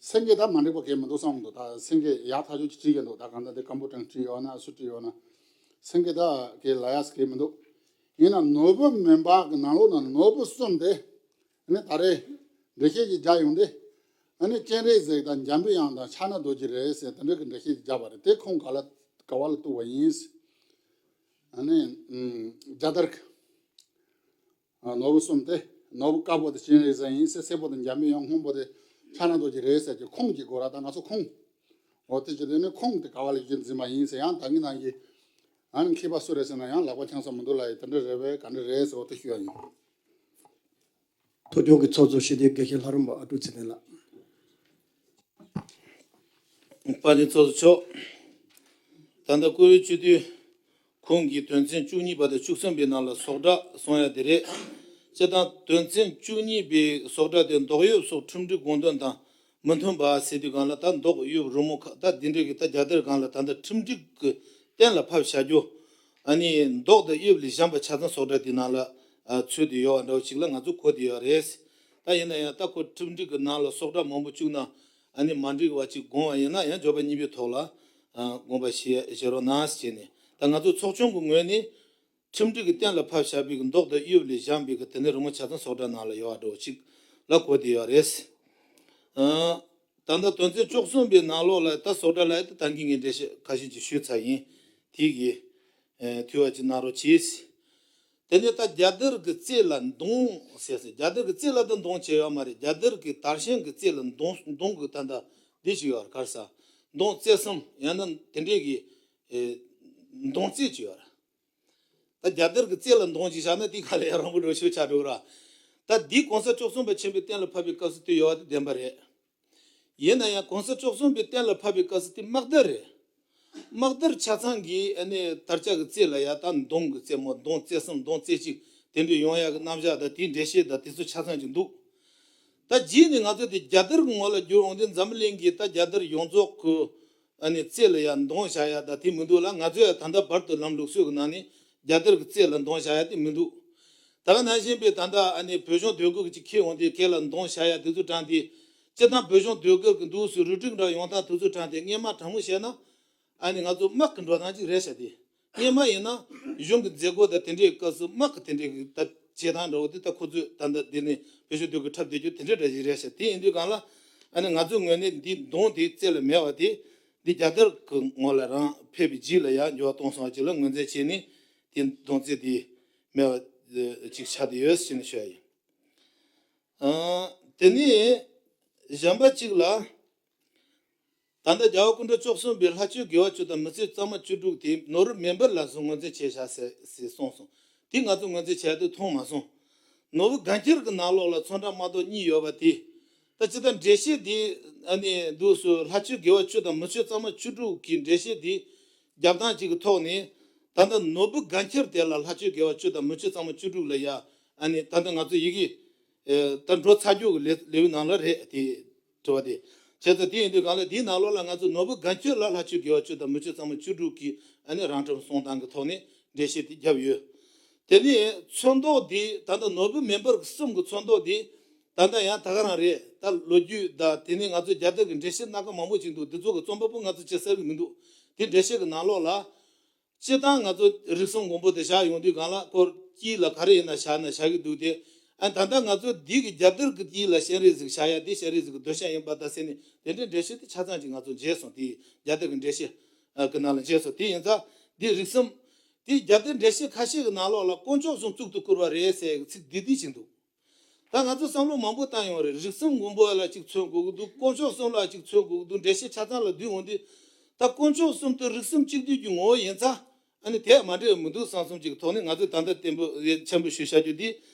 སེང་གེ་ད་མ་འགྲིག་པ་གང་མི་འདུག་བསམ་འདུག་ད་སེང་གེ་ཡག་ཐག་ཆོད་ཅིག་བྲིས་ཀྱི་འདུག་ད་གང་ལྟར་འདི་སྐམ་པོ་ཀྲང་བྲིས་ཡོད་ན་སུ་བྲིས་ཡོད་ན། སེང་གེ་ད་གི་ལ་ཡག་ཟེར་གི་མི་འདུག་ཡིན་ན་ནོར་བུ་མེ་འབར་གི་ནང་ལོགས་ན་ནོར་བུ་གསུམ་དེ། ཨ་ནི་ད་རེས་འགྲེལ་བཤད་ཅིག་རྒྱག་ཡོང་དུས། ཨ་ནི་སྤྱན་རས་གཟིགས་དང་འཇམ་པའི་དབྱངས་དང་ཕྱག་ན་རྡོ་རྗེ་རེད་ཟེར་དེ་འདྲ་གི་འགྲེལ་བཤད་ཅིག་རྒྱག་པ་རེད། དེ་ཁུངས་ག་ལ་ག་བ་ལ་གཏུགས་པ་ཡིན། ཨ་ནི་ཨུམ་རྒྱལ་དར་གི་ཨ་ནོར་བུ་གསུམ་དེ་ནོར་བུ་དཀར་པོ་དེ་སྤྱན་རས་གཟིགས་ཡིན་ཟེར། སེར་པོ་དེ་འཇམ་པའི་དབྱངས། སྔོན་པོ་དེ་ཕྱག་ན་རྡོ་རྗེ་རེད་ཟེར་གྱི་ཁུངས་ཅིག་དགོས་ར། ད་ང་ཚོ་ཁུངས། འོ་དེ་ཅི་དེ་ནི་ཁུངས་དེ་ག་བ་ལ་གཞི་འཛིན་པ་ཡིན་ཟེར། ཡང་ད་གིན་ནང་གི་ཨ་ནི་མཁས་པ་སུ་རེད་ཟེར་ན་ཡང་ལག་པ་འཆང་ས་མི་འདུག་ལ། ཡི་དེ་འདྲ་རེད་པས་ག་འདྲ་རེད་ཟེར། འོ་དེ་ཞུ་ཡ་ཡིན། ཐོག་ཆུང་གི་ཚོགས་གཙོ་སྤྱི་འཐུས་དགེ་བཤེས་ལྷ་རམས་པ་ཨ་ཀྲུག་ཚེ་བརྟན་ལགས། དཔལ་ལྡན་ཚོགས་གཙོ་མཆོག་ད་ལྟ་བཀུར་འོས་སྤྱི་འཐུས་ཁོང་གིས་དོན་ཚན་བཅུ་གཉིས་པ་དང་བཅུ་གསུམ་པའི་ནང་ལ་ཟོག་འདྲ་གསུང་ཡ་དེ་རེད། སྤྱིར་བཏང་དོན་ཚན་བཅུ་གཉིས་པའི་ཟོག་འདྲ་དེ་མདོག་དབྱིབས་སོགས་ཁྲིམས་སྒྲིག་དགོངས་དོན་དང་མི་མཐུན་པ་ཟེར་དུས་སྒང་ལ། ད་མདོག་དབྱིབས་རི་མོ་ཁ་ད་འདི་འདྲ་གི་ད་རྒྱལ་དར་སྒང་ལ་ད་ལྟ་ཁྲིམས་སྒྲིག་གི་གཏན་ལ་ཕབ་བྱ་རྒྱུ། ཨ་ནི་མདོག་དང་དབྱིབས་ལས་གཞན་པ་ཆ་ཚང་ཟོག་འདྲ་དེ་ནང་ལ་ཨ་ཚུད་དེ་ཡོད་པ་འདྲ་བོ་ཅིག་ལ་ང་ཚོ་གོ་བསྡད་ཡོད་རེད། ད་ཡིན་ན་ཡང་ད་ཁོ་ཁྲིམས་སྒྲིག་གི་ནང་ལ་ཟོག་འདྲ་མང་པོ་བཅུག་ན་ཨ་ནི་མ་འགྲིག་པ་ཅིག་དགོངས་པ་ཡིན་ན་ཡང་འབྱོར་པ་གཉིས་པའི་ཐོག་ལ་ཨ་དགོངས་པ་བཞེས་བཞེས་རོགས་གནང་ཟེར་ནས། ད་ང་ཚོ་ཚོགས་ཆུང་གི་ངོས་ནས་ཁྲིམས་སྒྲིག་གི་གཏན་ལ་ཕབ་བཞག་པའི་གི་མདོག་དང་དབྱིབས་ལས་གཞན་པའི་གི་དེ་ནས་རི་མོ་ཆ་ཚང་ཟོག་འདྲ་ནང་ལ་ཡོད་པ་འདྲ་བོ་ཅིག་ལ་གོ་བསྡད་ཡོད་རེད། ཨ། ད་ལྟ་དོན་ཚན་བཅུ་གསུམ་པའི་ནང་ལོགས་ལ་ད་ཟོག་འདྲ་ལ་ད་ད་གིན་ངས་འགྲེལ་བཤད་ཁ་ཤས་ཅིག་ཞུས་ཚར་ཡིན། དེ་གི་ཨེ་ཐུས་པ་ཅིག་གནང་རོགས་གྱིས། དེ་ནས་ད་རྒྱལ་དར་གྱི་རྩེ་ལ་མདུང་ཟེར་ཟེར། རྒྱལ་དར་གྱི་རྩེ་ལ་ད་མདུང་བྱས་ཡོད་མ་རེད། རྒྱལ་དར་གྱི་དར་ཤིང་གི་རྩེ་ལ་མདུང་མདུང་གི་ད་ད་འདི་ཞིག་ཡོད་རེད། ག་རེ་ཟེར། མདུང་རྩེ་གསུམ་ཡང་ན་དེ་འདྲས་ཀྱི་ཨེ་མདུང་རྩེ་ཅིག་ཡོད་རེད། ད་རྒྱལ་དར་གྱི་རྩེ་ལ་མདུང་ཅིག་བཞག་ན་དེ་ག་ལ་ཡང་རང་མགོ་འདྲ་ཤོར་ཆགས་འགྲོ་ར། ད་འདི་གོང་ས་བཅུ་གསུམ་པ་ཆེན་པོས་གཏན་ལ་ཕབ་པའི་སྐབས་སུ་དེ་ཡོད་པ་དེ་བདེན་པ་རེད། ཡིན་ན་ཡང་གོང་ས་བཅུ་གསུམ་པས་གཏན་ལ་ཕབ་པའི་སྐབས་སུ་དེ་དམག་དར་རེད། དམག་དར་ཆ་ཚང་གི་ཨ་ནི་དར་ལྕོག་གི་རྩེ་ལ་ཡ་ད་མདུང་གི་རྩེ་མོ་མདུང་རྩེ་གསུམ་མདུང་རྩེ་གཅིག་དེ་འདྲ་ཡོང་ཡག་གི་རྣམ་གཞག་དང་དེའི་འགྲེལ་བཤད་དང་དེ་ཚོ་ཆ་ཚང་ཅིག་འདུག་ད་རྗེས་ནས་ང་ཚོ་དེ་རྒྱལ་དར་གྱི་ངོ་ལ་བསྒྱུར་འོང་དུས་འཛམ་བུ་གླིང་གིས་ད་རྒྱལ་དར་ཡོངས་རྫོགས་ཀྱི་ཨ་ནི་རྩེ་ལ་ཡ་མདུང་བཞག་ཡ་ད་དེ་མི་འདུག་ལ། ང་ཚོ་ཡ་ད་ལྟ་བར་དུ་ལམ་ལུགས་སྲོལ་གྱི་ནང་ནས་རྒྱལ་དར་གྱི་རྩེ་ལ་མདུང་བཞག་ཡ་དེ་མི་འདུག་ད་ ད་ག་ནང་བཞིན་པའི་ད་ལྟ་ཨ་ནི་བོད་གཞུང་ཟློས་གར་གྱི་ཁྱེད་འོང་དུས་སྐད་ལ་གདོང་བྱ་ཡ་དེ་ཚོ་དྲངས་ཏེ། སྤྱིར་བཏང་བོད་གཞུང་ཟློས་གར་གྱི་འདུག་སུ་རུ་སྒྲིག་འདྲ་ཡོང་སྟངས་དེ་ཚོ་དྲངས་ཏེ་སྔས་མ་དྲང་མོ་བཤད་ན། ཨ་ནི་ང་ཚོ་དམག་གི་འགྲོ་སྟངས་ཅིག་རེད་ཤག་དེ། སྔས་མ་ཡིན་ན་གཞུང་གི་མཛད་སྒོ་དང་དེ་འདྲའི་སྐབས་སུ་དམག་གི་དེ་འདྲའི་གི་ད་བྱེད་སྟངས་འདྲ་བོ་དེ་ད་ཁོ་ཚོས་ད་ལྟ་འདི་ནས་བོད་གཞུང་ཟློས་གར་འཁྲབ་བསྡད་རྒྱུ་དེ་འདྲ་འདྲ་ཞིག་རེད་ཤག་དེ་ཡིན་དུས་གང་ལ་ཨ་ནི་ང་ཚོའི་ངོས་ནས་འདི་གདོང་དེ་རྩེ་ལ་མེད་པ་དེ། འདི་རྒྱལ་དར་གི་ངོ་ལ་རང་ཕེབས་པའི་རྗེས་ལ་ཡང་འགྱུར་བ་གཏོང་སོང་བ་ཅིག་ལ་ངོས་འཛིན་བྱས་ནས་དེ་གདོང་རྩེ་དེ་མེད་པ་ཅིག་ཆགས་བསྡད་ཡོད་ཟེར་ནས་ཞུ་ཡ་ཡིན། ཨ། དེ་ནས་གཞན་པ་གཅིག་ལ། ད་ལྟ་རྒྱལ་བ་སྐུ་ཕྲེང་བཅུ་གསུམ་པའི་ལྷ་ཆོས་དགེ་བ་བཅུ་དང་མི་ཚེ་གཙང་མ་བཅུ་དྲུག་དེ་ནོར་བུ་མེ་འབར་ལ་སོགས་ངོས་འཛིན་བྱས་བཞག་ཟེར་ཟེར་གསུངས་སོང་། དེ་ང་ཚོ་ངོས་འཛིན་བྱས་དུས་མཐོང་མ་སོང་། ནོར་བུ་དགའ་འཁྱིལ་གྱི་ནང་ལོགས་ལ་ཚོན་ཁྲ་དམར་མདོག་གཉིས་ཡོད་པ་དེ། ད་ཅི་ལྟར་འགྲེལ་བཤད་དེ་ཨ་ནི་འདུག་སུ་ལྷ་ཆོས་དགེ་བ་བཅུ་དང་མི་ཚེ་གཙང་མ་བཅུ་དྲུག་གི་འགྲེལ་བཤད་དེ་རྒྱབ་སྟངས་གཅིག་གི་ཐོག་ནས། ད་ལྟ་ནོར་བུ་དགའ་འཁྱིལ་དེ་ལ་ལྷ་ཆོས་དགེ་བ་བཅུ་དང་མི་ཚེ་གཙང་མ་བཅུ་དྲུག་ལ་ཡ་ཨ་ནི་ད་ལྟ་ང་ཚོ་ཡི་གེ་ཨེ་ད་འགྲོ་ཚར་རྒྱུ་གི་ལེ་ལེའུའི་ནང་ལ་རེད་དེ། དྲི་བ་དེ། བྱས་ཙང་དེ་ཡིན་དུས་གང་ལ་དེའི་ནང་ལོགས་ལ་ང་ཚོ་ནོར་བུ་དགའ་འཁྱིལ་ལ་ལྷ་ཆོས་དགེ་བ་བཅུ་དང་མི་ཚེ་གཙང་མ་བཅུ་དྲུག་གི་ཨ་ནི་རང་གྲུབ་གསུང་སྟངས་ཀྱི་ཐོག་ནས་འགྲེལ་བཤད་དེ་བརྒྱབ་ཡོད། དེ་ནས་ཚོན་མདོག་དེ་ད་ལྟ་ནོར་བུ་མེ་འབར་གྱི་གསུམ་གྱི་ཚོན་མདོག་དེ་ད་ལྟ་ཡང་ད་ག་རང་རེད། ད་ལོ་རྒྱུས་དང་དེ་ནས་ང་ཚོ་རྒྱལ་དར་གྱི་འགྲེལ་བཤད་སྣ་ཁ་མང་པོ་ཅིག་འདུག་དེ་ཚོ་གི་རྩོམ་པ་པོ་ང་ཚོ་ཅིག་གསལ་གི་མི་འདུག་དེ་འགྲེལ་བཤད་ཀྱི་ནང་ལོགས་ལ། སྤྱིར་བཏང་ང་ཚོ་རིགས་གསུམ་མགོན་པོ་དེ་བཞག་ཡོང་དུས་གང་ལ་སྐོར་དཀྱིལ་ལ་ག་རེ་ཡིན་ན་བཞག་ན་བཞག་གི་འདུག་སྟེ། ཨ་ད་ལྟ་ང་ཚོ་འདི་གི་རྒྱལ་དར་གྱི་དཀྱིལ་ལ་སྤྱན་རས་གཟིགས་བཞག་ཡ་དེ་སྤྱན་རས་གཟིགས་ཀྱི་གདུལ་བྱ་ཡིན་པ་ད་ཟེར་ནས་དེ་འདྲའི་འགྲེལ་བཤད་དེ་ཆ་ཚང་ཅིག་ང་ཚོ་མཇལ་སོང་། དེ་རྒྱལ་དར་གྱི་འགྲེལ་བཤད་ཨ་གི་ནང་ལ་མཇལ་སོང་། དེ་ཡིན་ཙང་འདི་རིགས་གསུམ། དེ་རྒྱལ་དར་འགྲེལ་བཤད་ཁ་ཤས་ཀྱི་ནང་ལོགས་ལ་དཀོན་མཆོག་གསུམ་གཙུག་ཏུ་བཀུར་བ་རེད་ཟེར་ཚིག་འདི་འདི་ཅིག་འདུག་ད་ང་ཚོ་བསམ་བློ་མང་པོ་བཏང་ཡོང་རེད། རིགས་གསུམ་མགོན་པོ་ལ་ཅིག་མཚོན་དགོས་ཀྱི་འདུག་དཀོན་མཆོག་གསུམ་ལ་ཅིག་མཚོན་དགོས་ཀྱི་འདུག་འགྲེལ་བཤད་ཆ་ཚང་ལ་བསྡུས་འོང་དུས། ད་དཀོན་མཆོག་གསུམ་དེ་རིགས་གསུམ་གཅིག་བསྡུས་ཀྱི་ངོ་བོ་ཡིན་ཙང་། ཨ་ནི་དེ་མ་འདྲ་བ་མི་འདུག་བསམ་བསམ་ཅིག་ཐོག་ནས་ང་ཚོས་ད་ལྟ་བརྟན་པོ་ཆེན་པོ་ཞུས་བཞག་རྒྱུ་འདི་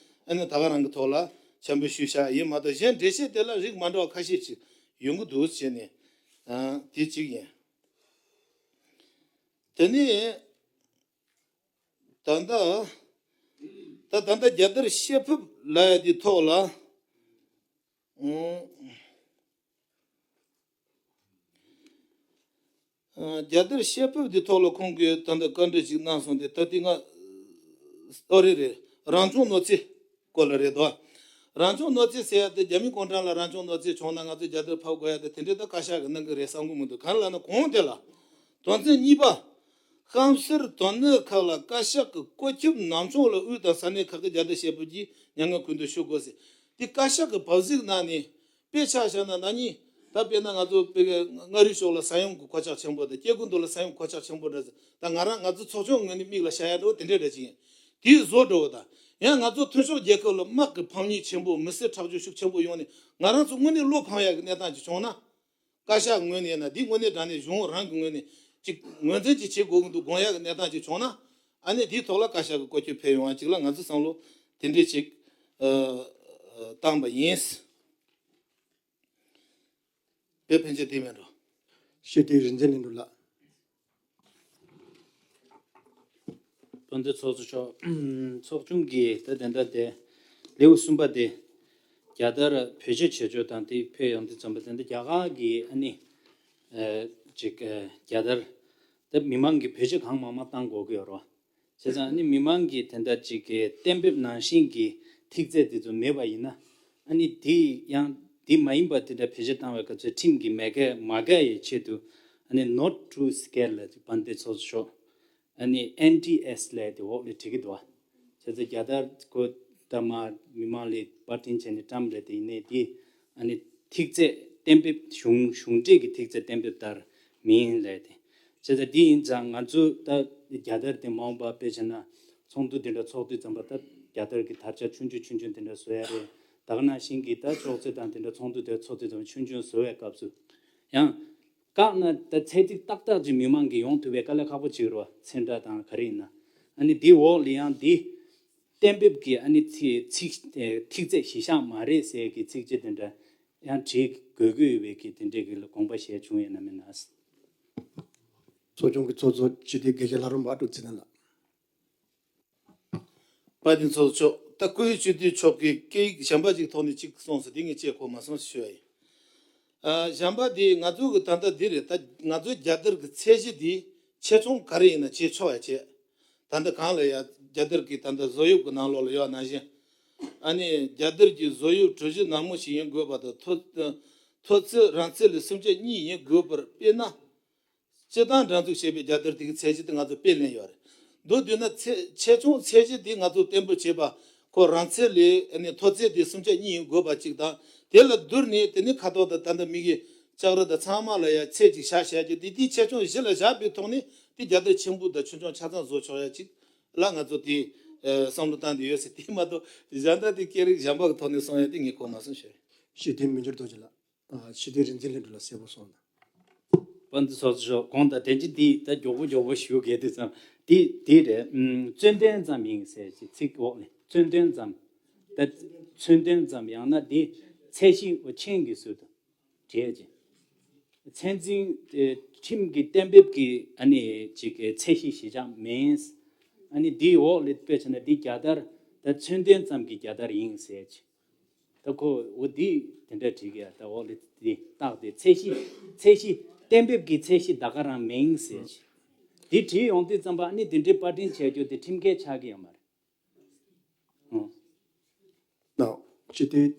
ཨ་ནི་ད་ག་རང་གི་ཐོག་ལ་ཆེན་པོ་ཞུས་བཞག་ཡིན་མ་གཏོགས། གཞན་འགྲེལ་བཤད་དེ་ལ་རིགས་མ་འདྲ་བ་ཁ་ཤས་ཅིག་ཡོང་གི་འདུག་བྱས་ནས། ཨ་དེ་གཅིག་ཡིན། དེ་ནས། ད་ལྟ། ད་ད་ལྟ་རྒྱལ་དར་བཤད་ཕབ་ལབ་ཡ་དེ་ཐོག་ལ། ཨང་། ཨ་རྒྱལ་དར་བཤད་ཕབ་དེ་ཐོག་ལ་ཁོང་གིས་ད་ལྟ་བཀའ་འདྲི་ཞིག་གནང་སོང་སྟེ། ད་དེ་ང་ཨོ་རེད་རེད། རང་སྐྱོང་གནོད་འཚེ་སྐོར་ལ་རེད་དོ། རང་སྐྱོང་གནོད་འཚེ་ཟེར་ཡ་དེ་རྒྱ་མི་གུང་ཁྲན་ལ་རང་སྐྱོང་གནོད་འཚེ་བྱུང་ན་ང་ཚོས་རྒྱལ་དར་ཕབ་དགོས་ཡ་དེ་དེ་འདྲའི་ད་བཀའ་ཤག་གིས་གནང་གི་རེད་བསམ་གི་མི་འདུག་གང་ལབ་ན་གོང་དེ་ལ། དོན་ཚན་གཉིས་པ། སྐམ་སར་དོན་གནད་ཁག་ལ་བཀའ་ཤག་གི་བཀོད་ཁྱབ་ནང་ཕྱོགས་ལ་དབུས་དང་ས་གནས་ཁག་གི་རྒྱལ་དར་བཤད་ཕབ་ཀྱིས་མྱ་ངན་གུས་འདུད་ཞུ་དགོས་ཟེར། དེ་བཀའ་ཤག་གི་བབ་གཟིགས་གནང་ནས་དཔེ་ཆ་བཞག་ན་ན་ནིང་ད་དཔེར་ན་ང་ཚོ་དཔེ་མངའ་རིས་ཕྱོགས་ལ་ས་ཡོམ་གྱི་གོད་ཆག་ཆེན་པོ་དང་སྐྱེ་རྒུ་མདོ་ལ་ས་ཡོམ་གོད་ཆག་ཆེན་པོ་འདྲ་ཟེར། ད་ང་རང་ང་ཚོ་ཚོགས་ཆུང་ངོས་ནས་མིག་ལ་ཤར་ཡ་འདྲ་བོ་དེ་འདྲ་འདྲ་ཅིག་ཡིན། དེའི་བཟོ་འདྲ་བོ་དང་། ཡང་ང་ཚོ་མཐུན་ཕྱོགས་རྒྱལ་ཁབ་ལ་དམག་གི་ཕམ་ཉེས་ཆེན་པོ་མི་སེར་ཁྲག་སྦྱོར་ཤུགས་ཆེན་པོ་ཡོང་ནས་ང་རང་ཚོ་དངོས་གནས་བློ་ཕམ་ཡ་གི་གནས་སྟངས་ཅིག་བྱུང་ན། བཀའ་ཤག་ངོས་ནས་ཡིན་ན་འདི་དངོས་གནས་དྲང་གནས་གཞུང་རང་གི་ངོས་ནས་ཅིག་ངོས་འཛིན་ཅིག་བྱེད་དགོས་ཀྱི་འདུག་དགོངས་ཡག་གི་གནས་སྟངས་ཅིག་བྱུང་ན། ཨ་ནི་དེའི་ཐོག་ལ་བཀའ་ཤག་གི་བཀོད་ཁྱབ་ཕེབས་ཡོང་བ་ཅིག་ལ་ང་ཚོས་བསམ་བློ་དེ་འདྲས་ཅིག་ཨ་ཨ་བཏང་པ་ཡིན། དཔེ་ཕན་ཆད་དེ་མེད་འགྲོ། ཤེས་དེ་རིག་འཛིན་ལས་འགྲོ་ལགས། དཔལ་ལྡན་ཚོགས་གཙོ་མཆོག་ཚོགས་ཆུང་གིས་ད་དེ་འདྲ་དེ་ལེའུ་གསུམ་པ་དེ་རྒྱལ་དར་བེད་སྤྱོད་བྱེད་ཕྱོགས་དང་དེ་ཕེབས་ཡོང་དུས་ཙམ་པ་དེ་འདྲ་རྒྱ་གར་གྱི་ཨ་ནི་ཨ་ཅིག་ཨ་རྒྱལ་དར་ད་མི་མང་གིས་བེད་སྤྱོད་གང་མང་མང་བཏང་དགོས་ཀྱི་ཡོད་རེད། བྱས་ཙང་ཨ་ནི་མི་མང་གིས་དེ་འདྲ་ཅིག་གི་གཏན་འབེབས་ནང་བཞིན་གྱི་ཐིག་ཚད་དེ་ཚོ་མེད་པ་ཡིན་ན། ཨ་ནི་དེ་ཡང་དེ་མ་ཡིན་པ་དེ་འདྲ་བེད་སྤྱོད་བཏང་བའི་སྐབས་སུ་ཁྲིམས་ཀྱིས་མ་འགལ་མ་འགལ་ཡའི་ཆེད་དུ་ཨ་ནི་not to scare ལབ་ཅིག་དཔལ་ལྡན་ཚོགས་གཙོ་མཆོག་ཨ་ནི་ཨེན་ཌི་ཨེས་ལབ་དེ་འོག་ལ་བྲིས་ཀྱི་འདུག་བ། བྱས་ཙང་རྒྱལ་དར་ཁོ་ད་མ་མི་མང་ལ་པར་འཕྲིན་བྱས་ནས་བཀྲམ་རེད་དེ། ཡིན་ནའི་དེ་ཨ་ནི་ཐིག་ཚད་གཏན་འབེབས་གཞུང་གཞུང་འབྲེལ་གྱི་ཐིག་ཚད་གཏན་འབེབས་ལྟར་མིན་ལབ་དེ། བྱས་ཙང་དེ་ཡིན་ཙང་ང་ཚོ་ད་རྒྱལ་དར་དེ་མ་འོངས་པ་དཔེ་བྱས་ན་ཚོགས་འདུ་དེ་འདྲ་ཚོགས་དུས་ཙམ་པ་ད་རྒྱལ་དར་གྱི་དར་ཆ་ཆུང་ཆུང་ཆུང་ཆུང་དེ་འདྲ་བཟོ་ཡ་རེད། ད་ག་ནང་བཞིན་གྱི་ད་ཅོག་ཙེ་དང་དེ་འདྲ་ཚོགས་འདུ་དེ་ཚོགས་དུས་ཙམ་པ་ཆུང་ཆུང་བཟོ་བའི་སྐབས་སུ་ཡང་བཀག་ན་ད་ཚད་ཐིག་ཏག་ཏག་ཅིག་མི་མང་གིས་ཡོང་ཐུབ་པའི་དཀའ་ལས་ཁག་པོ་ཅིག་རེད་བ། ཚོན་ཁྲ་དང་ག་རེ་ཡིན་ན། ཨ་ནི་འདི་འོག་ལ་ཡང་འདི་གཏན་འབེབས་ཀྱི་ཨ་ནི་ཚིག་ཚིག་ཨེ་ཐིག་ཚད་གཞི་བཞག་མ་རེད་ཟེར་གྱི་ཚིག་བཅད་དེ་འདྲ་ཡང་བྲིས་དགོས་ཀྱི་ཡོད་པའི་གི་དེ་འདྲའི་གི་དགོངས་པ་བཞེས་བྱུང་ཡོད་ན་མེད་ན། ཚོགས་ཆུང་གི་ཚོགས་གཙོ་སྤྱི་འཐུས་དགེ་བཤེས་ལྷ་རམས་པ་ཨ་ཀྲུག་ཚེ་བརྟན་ལགས། དཔལ་ལྡན་ཚོགས་གཙོ་མཆོག་ད་སྐུའི་སྤྱི་འཐུས་མཆོག་གིས་སྐད་ཡིག་གཞན་པ་ཅིག་ཐོག་ནས་ཅིག་གསུངས་སོང་། དེ་ངས་བཅད་གོ་མ་སོང་ཞུ་བ་ཡིན། ཨ་གཞན་པ་དེ་ང་ཚོ་གི་ད་ལྟ་འདི་རེད། ད་ང་ཚོའི་རྒྱལ་དར་གི་ཚད་གཞི་དེ་ཆེ་ཆུང་ག་རེ་ཡིན་ན་བྱེད་ཆོག་ཡ་བྱེད། ད་ལྟ་གང་ལ་ཡ་རྒྱལ་དར་གྱི་ད་ལྟ་བཟོ་དབྱིབས་ཀྱི་ནང་ལོགས་ལ་ཡོད་ནང་བཞིན། ཨ་ནི་རྒྱལ་དར་གྱི་བཟོ་དབྱིབས་གྲུ་བཞི་ནར་མོ་ཞིག་ཡིན་དགོས་པ་དང་མཐོ་མཐོ་ཚད་རིང་ཚད་ལ་སུམ་ཆ་གཉིས་ཡིན་དགོས་པར། དཔེར་ན། སྤྱིར་བཏང་སྒྲིག་འཛུགས་བྱས་པའི་རྒྱལ་དར་དེ་གི་ཚད་གཞི་དེ་ང་ཚོ་དཔེ་ལེན་ཡོད་རེད། མདོར་བསྡུས་ན་ཚད་ཆེ་ཆུང་ཚད་གཞི་དེ་ང་ཚོ་གཏན་འབེབས་བྱས་པ་ཁོ་རིང་ཚད་ལས་ཨ་ནི་མཐོ་ཚད་དེ་སུམ་ཆ་གཉིས་ཡིན་དགོས་པ་གཅིག་དང་། དེ་ལ་བསྡུར་ནས་དེ་ནི་ཁ་ཐོག་ཏུ་ད་ལྟ་མི་གི་ལྕགས་རི་དང་ཚང་མ་ལ་ཡ་ཚད་ཅིག་བཞག་བཞག་རྒྱུ་དེ་དེའི་ཆེ་ཆུང་གཞི་ལ་བཞག་པའི་ཐོག་ནས་དེ་རྒྱལ་དར་ཆེན་པོ་དང་ཆུང་ཆུང་ཆ་ཚང་བཟོ་ཆོག་ཡ་གཅིག་ལ་ང་ཚོ་དེ་བསམ་བློ་བཏང་དེ་ཡོད་ཟེར། དེ་མ་གཏོགས་གཞན་དག་དེ་སྐད་རིགས་གཞན་པ་གི་ཐོག་ནས་གསུང་ཡ་དེ་ངས་གོ་མ་སོང་ཞུ། ཞུ་དེ་མི་འགྱུར་རྡོ་རྗེ་ལགས། ཨ། ཕྱི་དོན་རིག་འཛིན་ལྷུན་གྲུབ་ལ་གསལ་པོ་གསུངས་དང་། པ་འདི་སོགས་སུ་གོང་དང་དྲན་གྱི་འདི་ད་མགྱོགས་པོ་མགྱོགས་པོ་ཞུ་གལ་དུ་ཙམ། འདི་འདི་རེད། ཨུམ། མཚོན་དོན་ཙམ་ཡིན་ཟེར་གྱི་ཚིག་འོག་ནས་མཚོན་དོན་ཙམ། ད་མཚོན་དོན་ཙམ་ཡང་ན་འདི་ཚད་གཞི་འོ་མཆན་གྱི་ཚུལ་དུ་བྲིས་ཀྱི། ཚད་འཛིན་ཨེ། ཁྲིམས་ཀྱི་གཏན་འབེབས་ཀྱི་ཨ་ནི་ཅིག་གི་ཚད་གཞི་གཞི་འགྱངས་མིན། ཨ་ནི་འདིའི་འོག་ལ་དཔེ་བྱས་ན་འདི་རྒྱལ་དར་ད་མཚོན་དོན་ཙམ་གྱི་རྒྱལ་དར་ཡིན་ཟེར་གྱི། ད་ཁོ་འོ་འདི་དེ་འདྲ་བྲིས་ཀྱི་ཡ། ད་འོག་ལ་འདི་རྟགས་དེ་ཚད་གཞི་ཚད་གཞི་གཏན་འབེབས་ཀྱི་ཚད་གཞི་ད་ག་རང་མིན་ཟེར་གྱི། འདི་བྲིས་ཡོང་དུས་ཙམ་པ་ཨ་ནི་དེ་འདྲའི་པར་སྐྲུན་བྱས་རྒྱུ་དེ་ཁྲིམས་འགལ་ཆགས་ཀྱི་ཡོད་མ་རེད། ཨང་། ནའོ། སྤྱི་འཐུས་